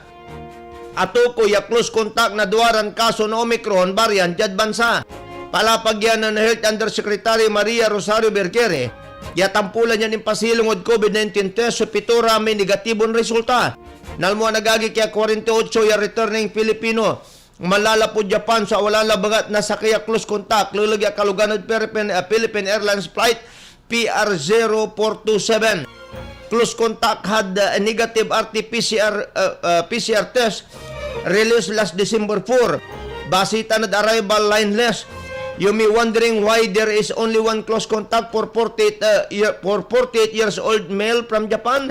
atukoy ya close contact na duaran kaso na Omicron variant diad bansa. Palapag ya nen Health Undersecretary Maria Rosario Vergere ya tampulan yan impasilong ed COVID nineteen test so pitora may negatibon resulta. Nalmoan, agagi, ki a kwarenta y ocho ya returning Filipino manlalapud Japan so awala labat na sakey a close contact, leleg ya kalogan ed Philippine, ah, Philippine Airlines Flight P R zero four two seven. Close contact had, uh, a negative R T P C R, uh, uh, P C R test released last December four. Base tan ed arrival line list, you may wondering why there is only one close contact for forty-eight, uh, year, for forty-eight years old male from Japan.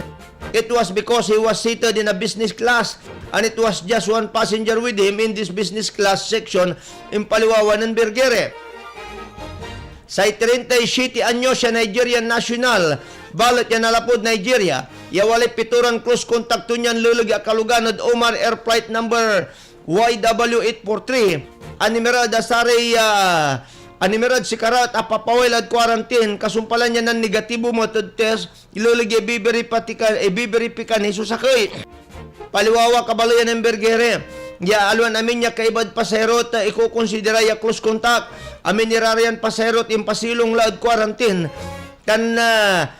It was because he was seated in a business class, and it was just one passenger with him in this business class section, impaliwawa nen Vergere. Say treinta y siete anyos ya Nigerian national, Balet ya nanlapud Nigeria, ya walay pitoran close contact to nian leleg ya akalugan ed Omar Air Flight Number Y W eight four three, a nimerad a saray, ah, a nimerad sikara et apapaway lad quarantine, kasumpalan ya nannegatibo met ed test, leleg ya ibibiripatikan, ibibiripikan ni so sakey. Paliwawa, kabaleyan, embergere, ya aliwan amin ya kaiba ed pasahero et ikukonsidera ya close contact. Amin ira rayan pasahero et impasilong la ed quarantine, tan, ah,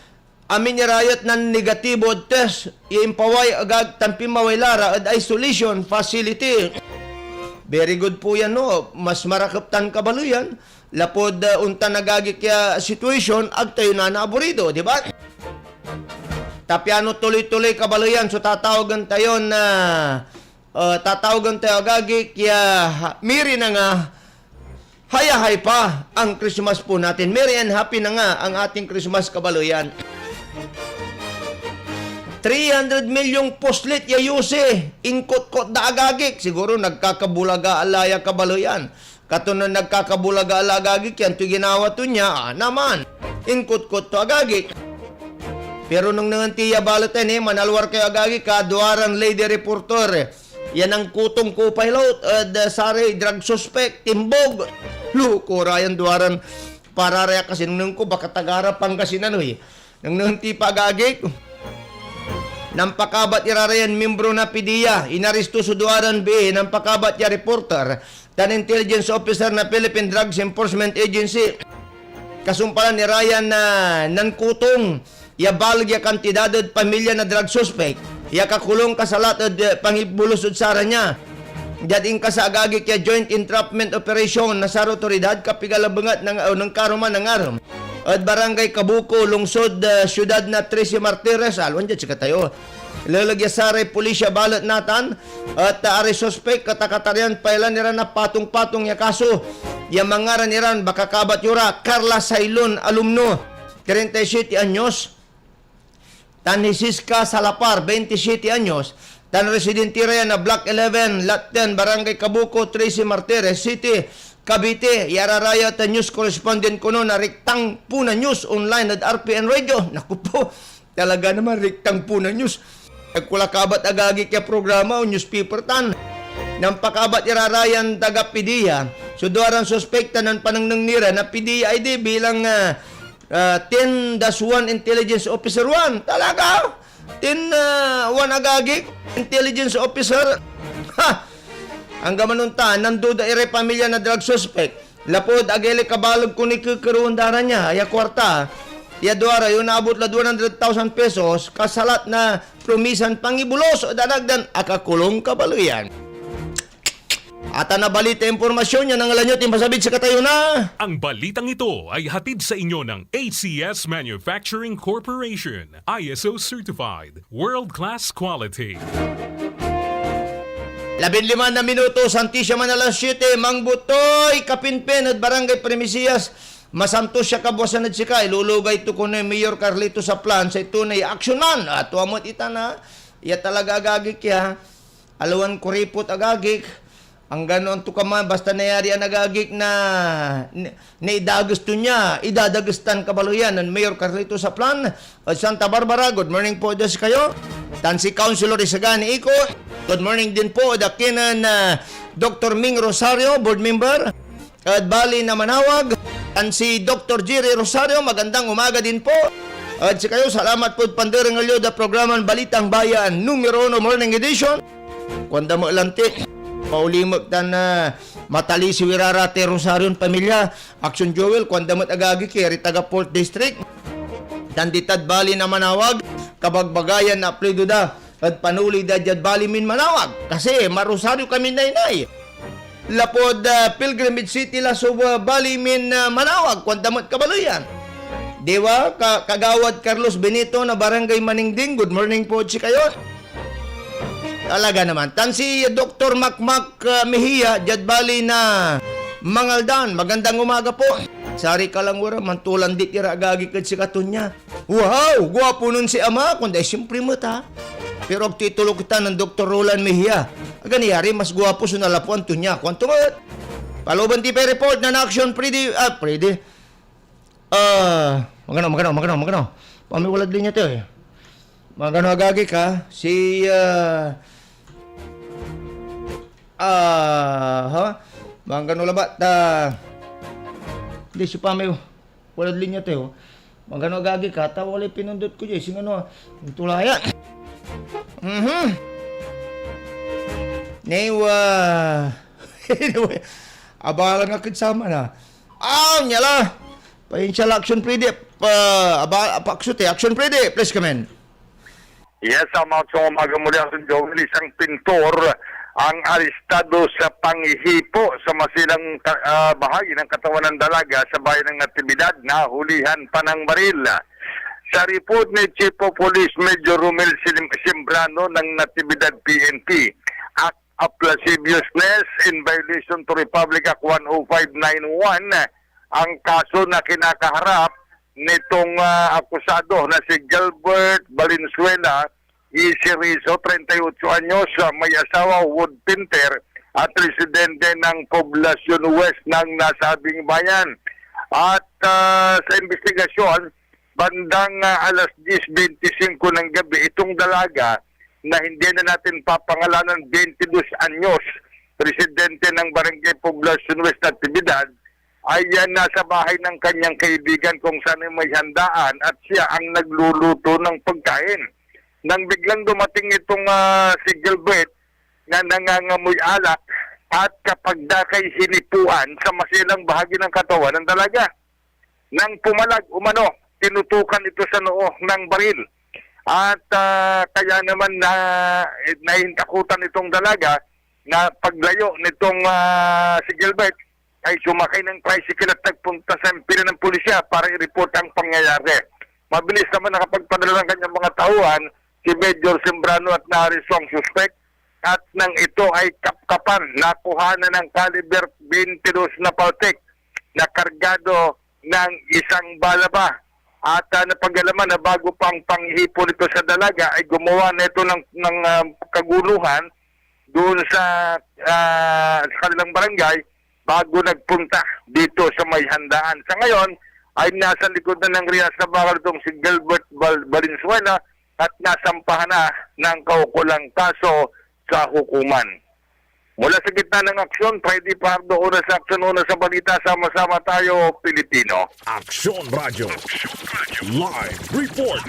amin ira ya et nannegatibo ed test ya impaway agag tan pinmaway la ra ed isolation facility. Very good po yan, no? Mas marakep tan kabaleyan. Lapud, ah, ontan, agagik, ya situation, ag tayo nanaaburido, di ba? Ta piano tuloy-tuloy, kabaleyan, so tatawagen tayon, ah, ah, tatawagen tayo, agagik, ya ha-, miri na nga, hayahay pa ang Christmas po natin. Merry and happy na nga ang ating Christmas, kabaleyan. Three hundred milyong puslit ya U C, inkutkot da, agagik. Siguro nagkakabulagaan la ya, kabaleyan. Katon no nagkakabulagaan la, agagik, yan toy ginawa to nia, ah, naman. Inkutkot to, agagik. Pero nengnengen ti ya balet yan, eh, manalwar kayo, agagik, a duaran lady reporter, eh. Yan angkutong co-pilot ed, ah, saray drug suspect, timbog. Loko ra yan duaran pararaya kasi nengneng ko, baka taga ra Pangasinan, oy. Nangnengneng ti pa, agagik. Nampakabat ira rayan miembro na PDEA, inaresto so duaran bii, nampakabat ya reporter tan intelligence officer na Philippine Drugs Enforcement Agency. Kasumpalan ira yan, ah, nankutong ya baleg ya kantidad ed pamilya na drug suspect ya kakulong kasalat ed, eh, pangibulos ed sara nia. Diad inkasa, agagik, ya joint entrapment operation na saray otoridad, kapiga labengat na, o, nankaruman na ngarem ed Barangay Cabuco, lungsod, eh, siyudad na Trece Martires, aliwan diad sikatayo. Leleg ya saray pulisya balet natan et, ah, aray suspek, katakatarian, pailan ira na patong-patong ya kaso ya mangaran iran, baka kabat yo ra, Carla Sailon, alumno, treinta y siete anyos, tan Hesiska Salapar, veintisiete anyos, tan residente ra ya na Block eleven, Lot ten, Barangay Cabuco, Trece Martires City, Cavite, ya ararayat a news correspondent kono na Rektang Puna News Online ed R P N Radio. Naku po, talaga naman, Rektang Puna News. Agko la kabat, agagik, ya programa o newspaper tan. Nampakabat ira rayan taga PDEA so duaran suspek tan nanpanengneng ni ra na PDEA I D bilang, ah, ah, ten dash one Intelligence Officer one. Talaga? Ten, ah, one, agagik? Intelligence Officer? Ha! Anggaman ontan, nanduda iray pamilya na drug suspect lapud agay lay kabaleg kon ikekerewen da ra nia ya kuarta ya duara ya onabot lad one hundred thousand pesos, kasalat na promisan pangibulos ed anak dan akakulong, kabaleyan. Atan a balita, impormasyon ya nangalan yo, timpasabid sikatayo na. Ang balitang ito ay hatid sa inyo ng A C S Manufacturing Corporation, I S O certified, world-class quality. Labinlima na minuto, santi siya man alas siete, Mang Butoy Kapinpin ed Barangay Primicias. Masantos ya kabuasan ed sika, ilulugay to kono ni Mayor Carlito Saplan, say tunay action man. Ah, tua met itan, ah. Ya talaga, agagik, ya. Aliwan kuripot, agagik. Anggano antokaman, basta nayarian, agagik, na ni-, naidages to nia, idadages tan, kabaleyan, nen Mayor Carlito Saplan ed Santa Barbara. Good morning po ed sikayo. Tan si Councilor Isagani Ico. Good morning din po ed kinen, ah, Doktor Ming Rosario, board member ed Bali na Manawag, tan si Doktor Jerry Rosario, magandang umaga din po. Ed sikayo, salamat pod panderengel yo da programan Balitang Bayan, numero uno, Morning Edition. Kuanda met lanti, paulimek tan, ah, matalisiw ira ra tay Rosarion pamilya. Action Joel, kuanda met, agagik, ya ray taga Fourth District tan ditad Bali na Manawag, kabagbagayan na aplido da ed panoli da diad Bali min Manawag, kasi marosario kami, naynay. Lapud, ah, Pilgrimage City la so, ah, Bali min, ah, Manawag, kuanda met, kabaleyan. Di ba? Ka-, Kagawad Carlos Benito na Barangay Maningding, good morning po ed sikayo. Talaga naman. Tan si Doktor Makmak, ah, Mejia, diad Bali na Mangaldan, magandang umaga po. Sari ka lang wara, mantulandit ira, agagik, ed sikato nia. Wow! Guapo nun si Ama, kuanday, siyempre met, ha? Pero ag to itulok itan nen Doktor Roland Mejia. Aga niyari, mas guapo so nalapuan to nia. Kuanto met? Palooban ti pay report na Action Predi, ah, Predi. Ah, magano, magano, magano, magano. Pami walad linya tayo eh. Magano agagi ka, si, ah, ah, ha? Magano labat, ah, hindi, si Pami, walad linya tayo. Magano agagi ka, ta walay pinundot ko dyan, singano, tulaya. Mhm. Newa. Anyway, abalang akid saman, ha. Ah, nia la. Painsiya la, Action Freddy. Pa, aba, pakso ti, Action Freddy, please come in. Yes, sa mga sa umaga muli, Action Joel, isang pintor ang arestado sa pangihipo sa masilang ka-, ah, bahagi ng katawan ng dalaga sa bayan ng Natividad, nahulihan pa ng baril. Sa report ni Chief of Police Major Romel Sim-, Simbrano ng Natividad P N P, act of lasciviousness in violation to Republic Act one oh five nine one ang kaso na kinakaharap nitong, ah, akusado na si Gilbert Valenzuela, Easy Rizzo, treinta y ocho anyos, ah, may asawa, woodpinter, at residente ng Poblacion West ng nasabing bayan. At, ah, sa investigasyon, bandang, ah, alas diyes bente singko ng gabi, itong dalaga na hindi na natin papangalanan, bente dos anyos, residente ng Barangay Poblacion West, Natividad, ay, ah, nasa bahay ng kanyang kaibigan kung saan ay may handaan at siya ang nagluluto ng pagkain. Nang biglang dumating itong, ah, si Gilbert na nangangamoy alak at kapagdakay hinipuan sa masilang bahagi ng katawan ng dalaga. Nang pumalag umano, tinutukan ito sa noo ng baril. At, ah, kaya naman na, eh, naintakutan itong dalaga na paglayo nitong, ah, si Gilbert ay sumakay ng tricycle at nagpunta sa impila ng pulisya para i-report ang pangyayari. Mabilis naman nakapagpadala ng kanyang mga tauhan si Major Sembrano at naaresto ang suspek at nang ito ay kapkapan, nakuha na ng kaliber bente dos na paltik na kargado ng isang bala pa. At, ah, napag-alaman na bago pa ang panghipon nito sa dalaga ay gumawa na ito ng, ng, ah, kaguluhan doon sa, ah, sa kanilang barangay bago nagpunta dito sa may handaan. Sa ngayon, ay nasa likod na ng rehas na bakal itong si Gilbert Val-, Valenzuela at nasampahan na ng kaukulang kaso sa hukuman. Mula sa gitna ng aksyon, Freddy Pardo, una sa aksyon, una sa balita, sama-sama tayo, Pilipino. Aksyon Radio. Live report.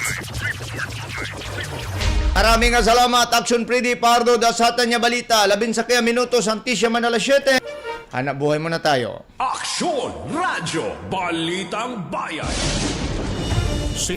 Maraming salamat, Action Freddy Pardo, da satan ya balita. Labinsakeya minutos, antis ya man alas siete. Hanap buhay muna tayo. Aksyon Radyo, Balitang Bayan. Si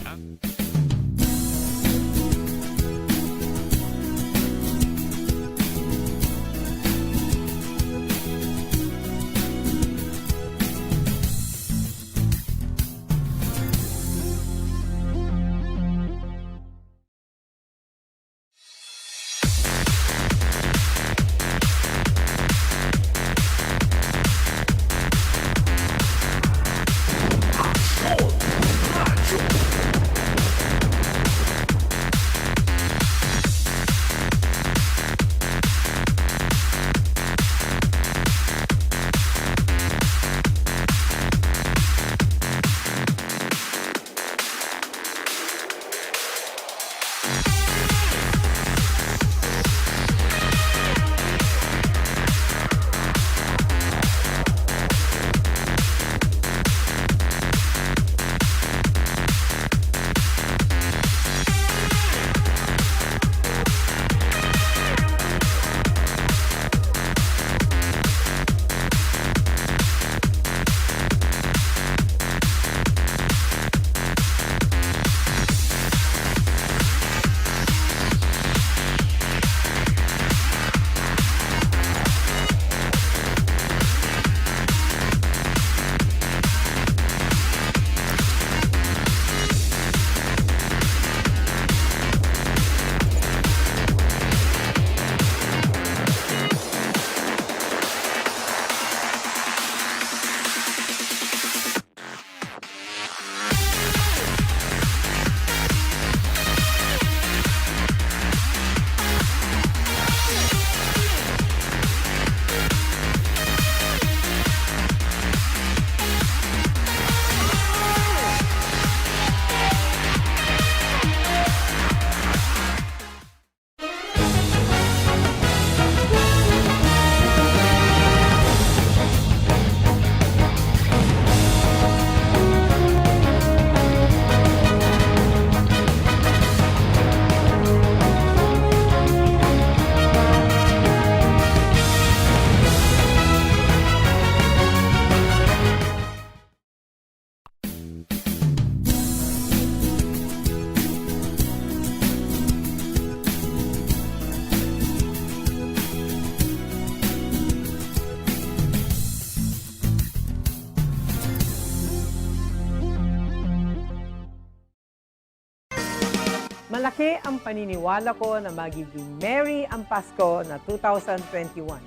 Laki ang paniniwala ko na magiging merry ang Pasko na two thousand twenty-one.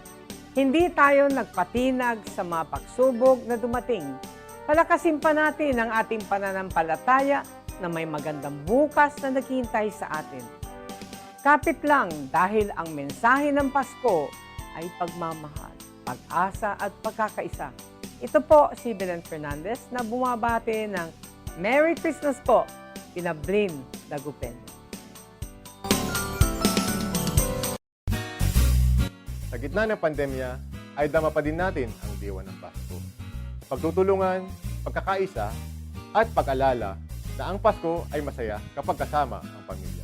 Hindi tayo nagpatinag sa mga pagsubok na dumating. Palakasin pa natin ang ating pananampalataya na may magandang bukas na naghihintay sa atin. Kapit lang, dahil ang mensahe ng Pasko ay pagmamahal, pag-asa at pagkakaisa. Ito po si Belen Fernandez na bumabati ng Merry Christmas po, kina Blin Dagupen. Sa gitna ng pandemya, ay dama pa din natin ang diwa ng Pasko. Sa pagtutulungan, pagkakaisa, at pag-alala na ang Pasko ay masaya kapag kasama ang pamilya.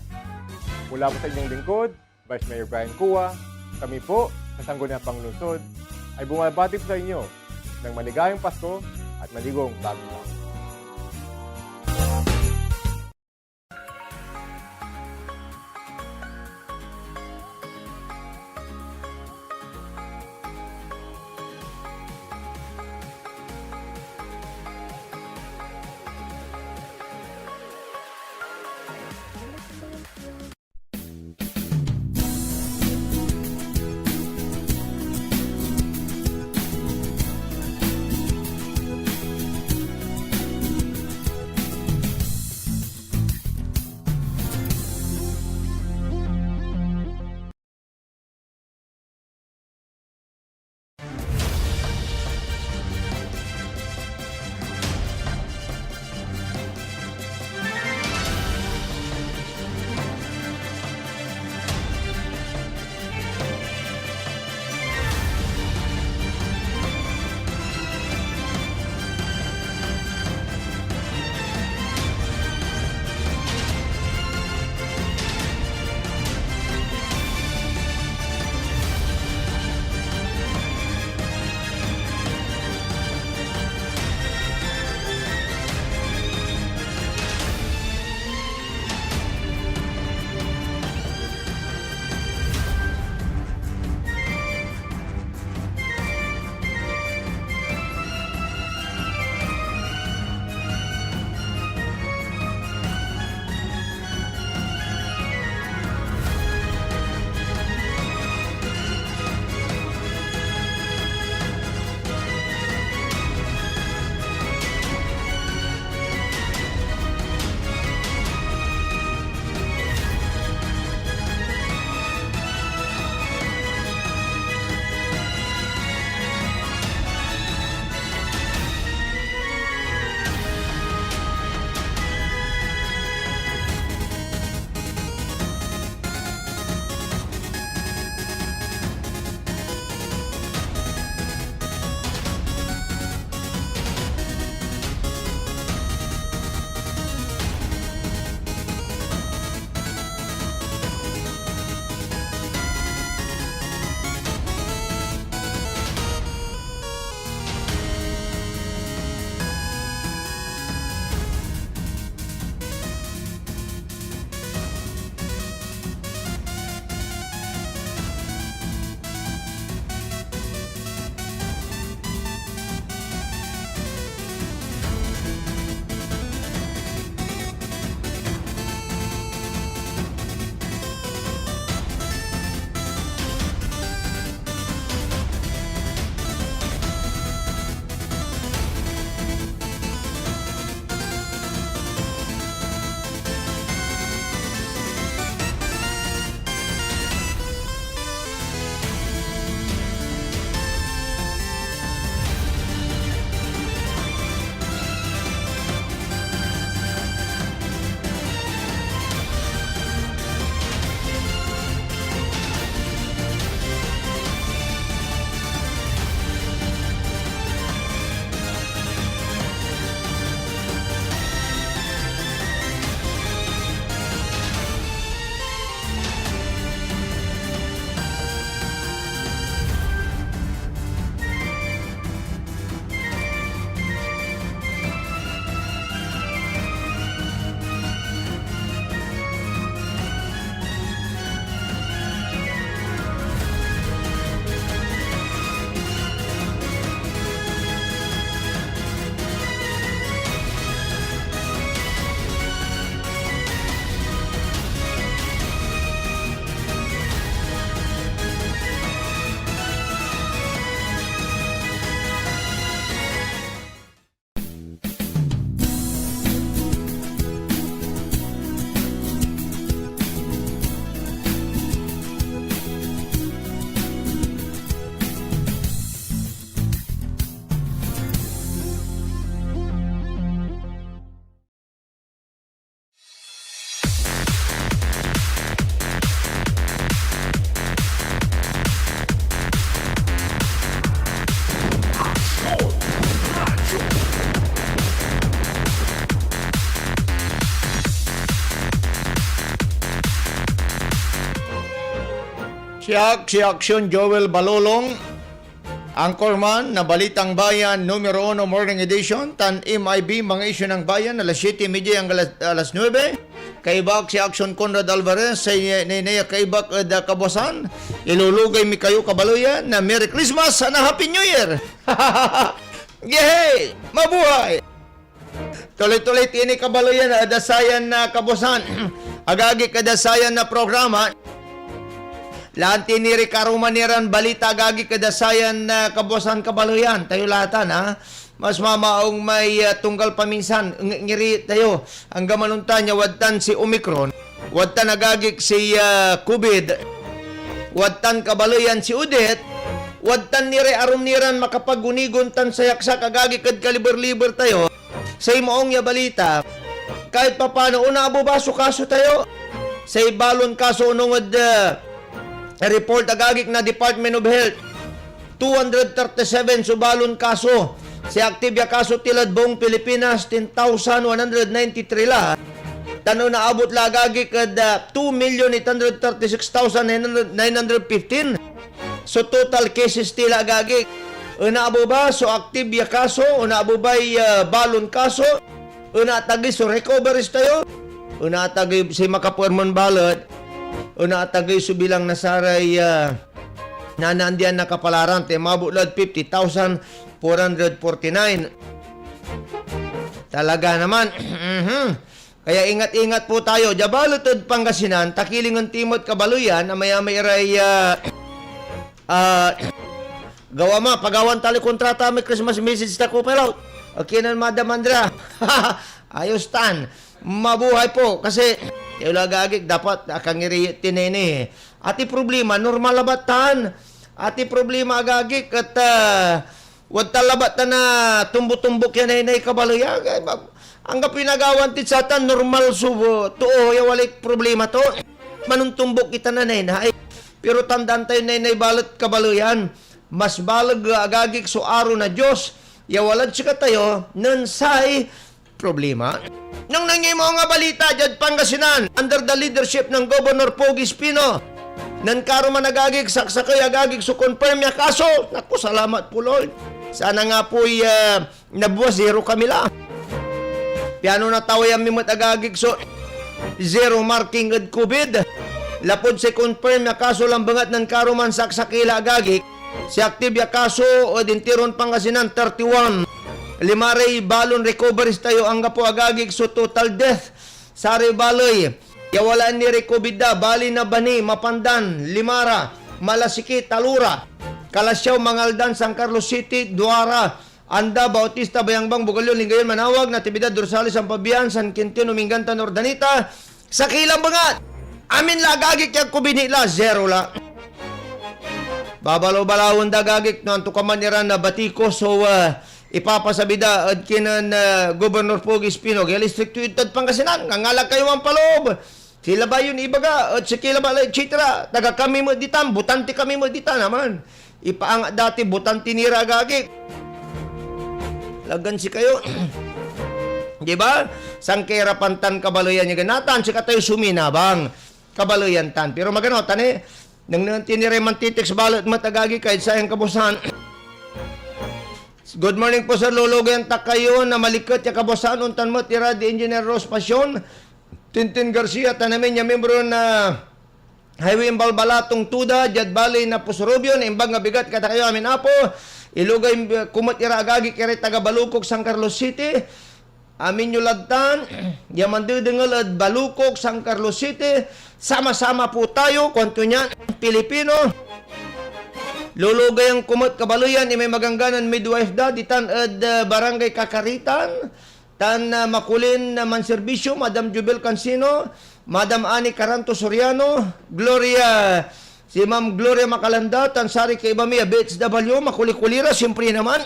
Mula po sa inyong lingkod, Vice Mayor Brian Cua, kami po sa Sangguniang Panlungsod ay bumabati po sa inyo ng maligayang Pasko at maligong Bagong Taon. Siak si Action Joel Balolong, anchorman na Balitang Bayan, numero uno Morning Edition, tan M I B, Mga Isyu ng Bayan, alas siyete y media hanggang alas, alas nuebe. Kaibak si Action Conrad Alvarez, say ne-, ne-, ne-, kaibak ed, ah, kabuasan. Ilulugay mi kayo, kabaloyan, na Merry Christmas and a Happy New Year! Yehey! Mabuhay! Tuloy-tuloy tini, kabaloyan, ed sayan na kabuasan. Agagik, ed sayan na programa. Laan tini ray karoma niran balita, agagik, ed sayan na kabuasan, kabaloyan. Tayo latan, ha? Mas mamaong may, ah, tunggal paminsan, ng-, ngiri tayo. Angga manontan ya wadtan si Omicron, wadtan agagik si, ah, covid, wadtan kabaloyan si Odette, wadtan ni ray arum niran makapagunigon tan sayaksak agagik ed kaliber-liber tayo. Say maong ya balita, kahit papano, onaabo ba so kaso tayo? Say balon kaso onung ed, ah, report agagik na Department of Health, two hundred thirty-seven so balon kaso. Say active ya kaso ti lad buong Pilipinas, ten thousand one hundred ninety-three la. Tan onaabot la agagik ed, ah, two million eight hundred thirty-six thousand nine hundred, nine hundred fifteen. So total cases ti la agagik. Onaabo ba so active ya kaso? Onaabo bay, ah, balon kaso? Onatagey so recoveries tayo? Onatagey si makapuerman balet? Onatagey so bilang na saray, ah, nanaandian na kapalaran, ta inmabot lad fifty thousand four hundred forty-nine. Talaga naman. Mhm. Kaya ingat-ingat po tayo. Dia balet ed Pangasinan, takilingen ti met kabaloyan, amayamay iray, ah, ah, gawa ma, pagawan tali kontrata may Christmas message ta ko, pero okay na, Madam Andrea. Ayos tan. Mabuhay po. Kasi, yung agagik, dapat akangiri tinene. Ati problema, normal labat tan. Ati problema, agagik, et, ah, wadtan labat tan a tumbo-tumbok ya naynay kabaloyan. Ay, ba-, anggapoy nagawan tid satan, normal so, uh, too ya walay problema to. Manontumbok kita na naynay. Pero tandaan tayo, naynay balet kabaloyan. Mas baleg, agagik, so aro na Dios ya walad sikatayo nen say problema. Nung nangimo nga balita diad Pangasinan, under the leadership ng Governor Pogi Espino, nen karuman agagik, saksakey agagik so confirm ya kaso. Naku, salamat po, Lord. Sana nga po'y, ah, nabuas, zero kami la. Piano natawayan mi met agagik so zero marking ed covid. Lapud say confirm ya kaso lambengat nen karuman saksakey la agagik, si active ya kaso ed interon Pangasinan, thirty-one. Lima ray balon recoveries tayo, anggapo agagik so total death. Saray baley ya walaan ni ray covid da, bali na Bani, Mapandan, Limara, Malasiki, Talura, Calasiao, Mangaldan, San Carlos City, Duara, Anda, Bautista, Bayangbang, Bugallon, Lingayen, Manawag, Natividad, Rosales, Sampabian, San Quintino, Mingan, tan Urdaneta, sakey lambengat. Amin la agagik ya covid la, zero la. Babalaw-balawen da agagik no antokaman iran nabati ko so, ah, ipapasabi da ed kinen, ah, Gobernador Pogi Espino. Kaya istrikto itad Pangasinan, ngangalag kayo man paloob. Sila ba yon ibaga, et siki labat la, et cetera. Taga kami met ditan, botante kami met ditan, aman. Ipaangat dati, botante ni ra, agagik. Lagan sikayo. Di ba? Sankairapan tan kabaloyan ya ganatan, sikatayo suminabang. Kabaloyan tan. Pero magano, tan eh, nengnengen ti ni ray mantitext balet met, agagik, ed sayan kabuasan. Good morning po, sir. Lulugayan ta kayo na maliket ya kabuasan. Ontan met ira di Engineer Rose Pasion, Tintin Garcia, tan amin ya miembro na Highway Imbalbalatong, Tuda, diad baley na Puso Rubio, imbag nga bigat kadakayo amin, Apo. Ilugay, eh, komet ira agagik iray taga Balukok, San Carlos City. Amin yo lad tan ya mandedengel ed Balukok, San Carlos City. Sama-sama po tayo, kuanto niyan, Pilipino. Lulugayan komet kabaloyan imay magangganan midwife da, ditan ed, eh, Barangay Kakaritan. Tan, ah, makulin na manserbisyo, Madam Jubel Cansino, Madam Annie Caranto Soriano, Gloria, si Ma'am Gloria Macalanda, tan saray kaiba mi a B H W, makuli-kuli ra, siyempre naman.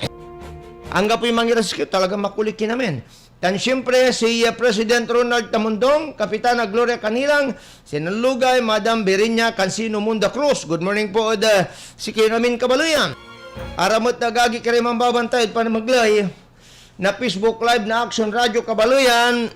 Anggapoy mangiras ki, talagang makuli ki namin. Tan siyempre, si, ah, President Ronald Tamundong, Kapitana Gloria Canilang, Sinalugay, Madam Berinya Cansino Munda Cruz. Good morning po ed, ah, sikayon amin, kabaloyan. Aramet agagi kiray manbabantay ed panamegley na Facebook Live na Action Radio, kabaloyan.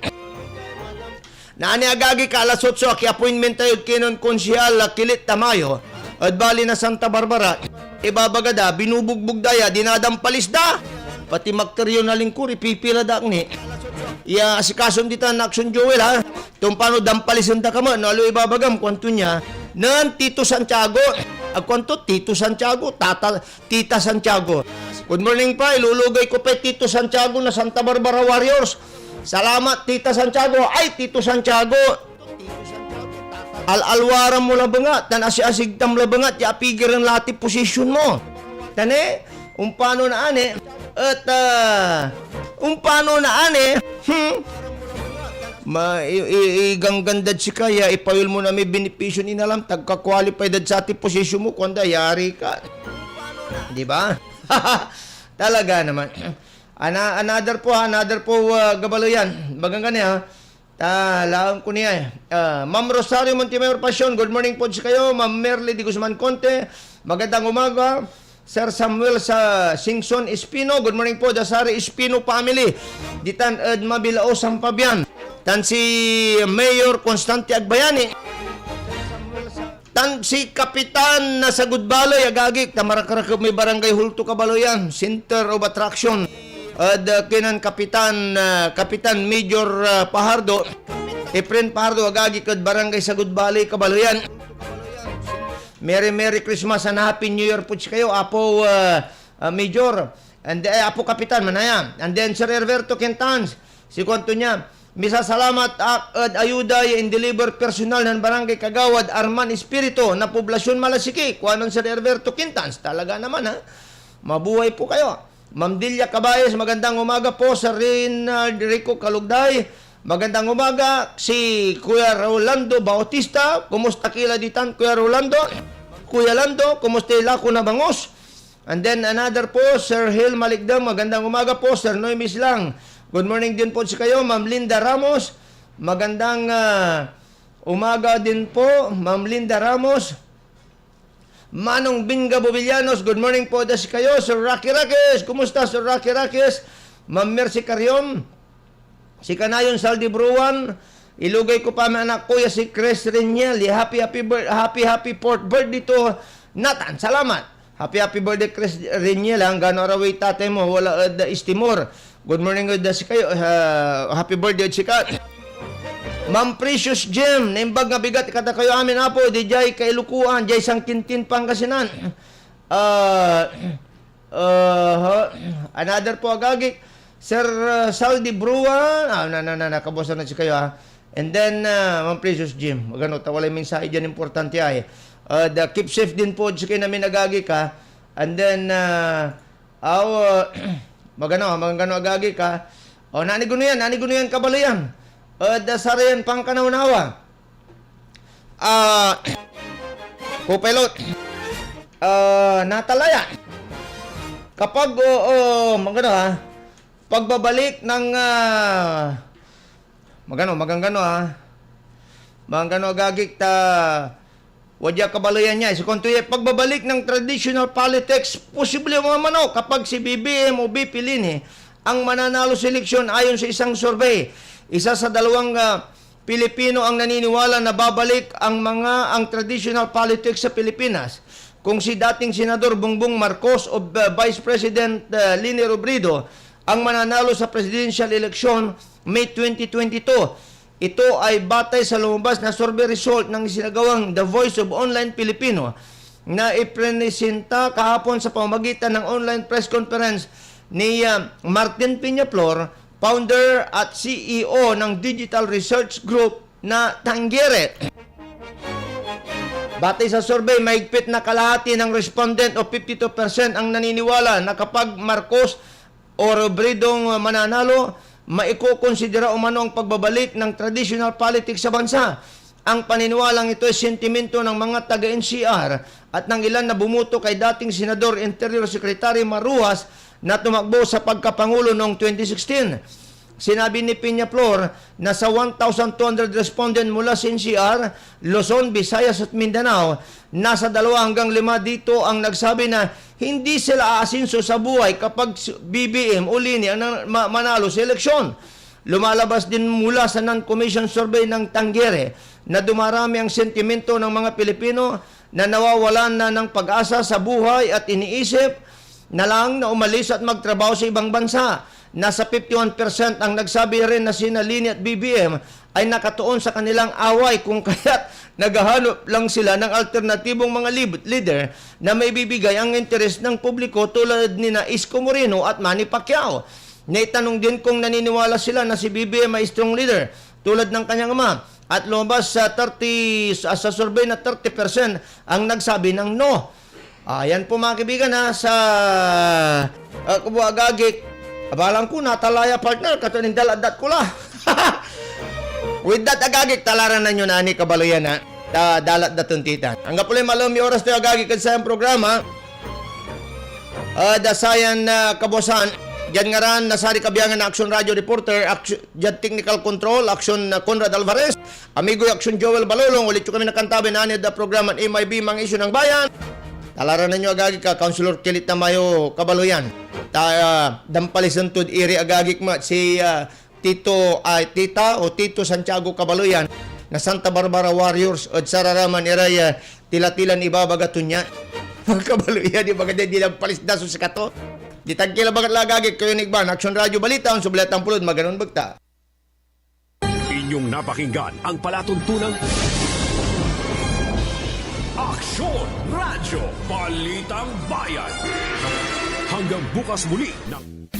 Naani agagi ka alas otso, aki-appointment tayo ed kinen Konsehal, ah, Kilit Tamayo. ed bali na Santa Barbara, ibabaga da, binubugbog da ya, dinadampalis da. Pati makter yo na lingkor, ipipila da ak ni. Ya, asikasom ditan na Action Joel, ha? Tumpano dampalisen da ka met, no, aliwa ibabagam, kuanto nia, nen Tito Santiago. Agkuanto, Tito Santiago, tata, Tita Santiago. Good morning, pa. Ilulugay ko pa'y Tito Santiago na Santa Barbara Warriors. Salamat, Tita Santiago. Ay, Tito Santiago. Al-alwaran mo labengat, tan asiasigtam labengat ya apigerem la ti posisyon mo. Tan, eh, umpano naan, eh, et, ah, umpano naan, eh, hmm? Ma-, i-, i-, iganggan dad sika ya ipawil mo na may benepisyon inalam, tagka-qualify dad sa ti posisyon mo, kuanda, yari ka. Di ba? Talaga naman. Ana-, another po, ha, another po, ah, gabalo yan. Bagang ka niya, ha? Ta, laen ko niya, eh. Ah, Ma'am Rosario Montemayor Pasion, good morning po sikayo. Ma'am Merly de Guzman Conte, magandang umaga. Sir Samuel sa Singson Espino, good morning po, da sari Espino family. Ditan ed Mabilao, San Fabian. Tan si Mayor Constante Agbayani. Tan si Kapitan na sagod baley, agagik, ta marakrakep may Barangay Hulto Kabaloyan, center of attraction. Ed, uh, kinan Kapitan, uh, Kapitan Major, uh, Pahardo, Efren Pahardo, agagik ed Barangay Sagod Baley, Kabaloyan. Merry, Merry Christmas and Happy New Year po sikayo, Apo, uh, uh, Major. And, eh, Apo Kapitan, manaya. And then, Sir Herberto Quintans, si kuanto niya, "Misasalamat ak ed ayuda ya indeliver personal nen Barangay Kagawad Arman Espiritu na Poblacion Malasiki," kuanen Sir Herberto Quintans. Talaga naman, ha? Mabuhay po kayo. Ma'am Delia Cabayes, magandang umaga po. Sir Reynald Rico Kalugday, magandang umaga. Si Kuya Rolando Bautista, kumusta kila ditan, Kuya Rolando? Kuya Lando, kumusta yung lako na bangus? And then another po, Sir Hil Malikdem, magandang umaga po, Sir Noy Mislang. Good morning din po sikayo, Ma'am Linda Ramos. Magandang, ah, umaga din po, Ma'am Linda Ramos. Manong Binga Bobillanos, good morning po da sikayo, Sir Rocky Rakis. Kumusta, Sir Rocky Rakis? Ma'am Mercy Carion. Si Kanayon Saldi Bruan, ilugay ko pa may anak ko ya si Chris Reniel. Ya happy, happy bir-, happy, happy fourth birthday to Nathan. Salamat. Happy, happy birthday, Chris Reniel. Anggano arawey tatay mo, wala ed East Timor. Good morning ed sikayo. Ah, happy birthday ed sika. Ma'am Precious Gem, naimbag nga bigat kada kayo amin, Apo, di jay Kailukuan, jay San Quintin, Pangasinan. Ah, Aha. Another po, agagik. Sir, uh, Saldi Brua. Ah, na, na, na, na, kabuasan na sikayo, ah. And then, uh, Ma'am Precious Jim. Magano, ta walay mensahe diyan, importante, ay. Uh, the keep safe din po, sikayo namin, agagik, ha. And then, uh, aw, uh, magano, magano, agagik, ha. O, naniguno yan, naniguno yan, kabalo yan. Uh, da sarayan, pangkanawnawa. Ah, co-pilot. Ah, natalaya. Kapag, o, o, magano, ha? Pagbabalik ng, ah, magano, maganggano, ha? Maganggano, agagik, ta, wadya kabaleyan niya. So, kung tuya pagbabalik ng traditional politics, posible mo mano kapag si B B M o B P Leni ang mananalo sa eleksyon ayon sa isang survey. Isa sa dalawang, ah, Pilipino ang naniniwala na babalik ang mga, ang traditional politics sa Pilipinas. Kung si dating Senador Bongbong Marcos o, uh, Vice President, uh, Leni Robredo ang mananalo sa presidential election May twenty twenty-two. Ito ay batay sa lumabas na survey result ng isinagawang The Voice of Online Filipino na ipresinta kahapon sa pamamagitan ng online press conference ni, uh, Martin Peñaflor, founder at C E O ng digital research group na Tangere. Batay sa survey, mahigpit na kalahati ng respondent o fifty-two percent ang naniniwala na kapag Marcos o Robredong mananalo, maikokonsidera umano ang pagbabalik ng traditional politics sa bansa. Ang paniniwalang ito ay sentimento ng mga taga-N C R at ng ilan na bumoto kay dating Senador Interior Secretary Mar Roxas na tumakbo sa pagkapangulo noong twenty sixteen. Sinabi ni Peñaflor na sa one thousand two hundred respondent mula sa N C R, Luzon, Visayas at Mindanao, nasa dalawa hanggang lima dito ang nagsabi na hindi sila aasenso sa buhay kapag s-, B B M o Leni ang nan-, ma-, manalo sa eleksyon. Lumalabas din mula sa non-commission survey ng Tangere na dumarami ang sentimento ng mga Pilipino na nawawalan na ng pag-asa sa buhay at iniisip na lang na umalis at magtrabaho sa ibang bansa. Nasa fifty-one percent ang nagsabi rin na sina Leni at B B M ay nakatuon sa kanilang away, kung kaya't naghahanap lang sila ng alternatibong mga lib-, leader na maibibigay ang interes ng publiko tulad ni na Isko Moreno at Manny Pacquiao. Naitanong din kung naniniwala sila na si B B M ay strong leader tulad ng kanyang ama at lumabas sa thirty, sa, sa survey na thirty percent ang nagsabi ng no. Ayan po, mga kaibigan, ha, sa, ah, kubo agagik. Abalang ko, natalaya, partner, kato nin dalatdat ko la. With that, agagik, talaran na nyo na ni kabaloyan, ha. Ta, dalatdatun titan. Anggapo lay malem ya oras tayo, agagik, ed sayan programa. Ah, da sayan, ah, kabuasan, diad ngaran na saray kabiangan na Action Radio Reporter, Action, diad technical control, Action, ah, Conrad Alvarez, amigoy Action Joel Balolong, ulit yo kami nakantabi na anid a programan M I B, Mga Isyu ng Bayan. Talaranan yo, agagik, ka, Councilor Kilit Tamayo Kabaloyan. Ta, ah, dampalisen tod iri, agagik, met si, ah, Tito, ay, Tita o Tito Santiago Kabaloyan na Santa Barbara Warriors ed sararaman iray, ah, tila-tilan ibabaga to nia. Mga Kabaloyan, ibaga dia, di lang palis da so sikato. Di tagkila bagat la, agagik, kayo ni Igban, Action Radio Balita, on so Balita Pulod, maganon bagta. Inyong napakinggan ang palatuntunan Action Radio Balitang Bayan. Hanggang bukas muli ng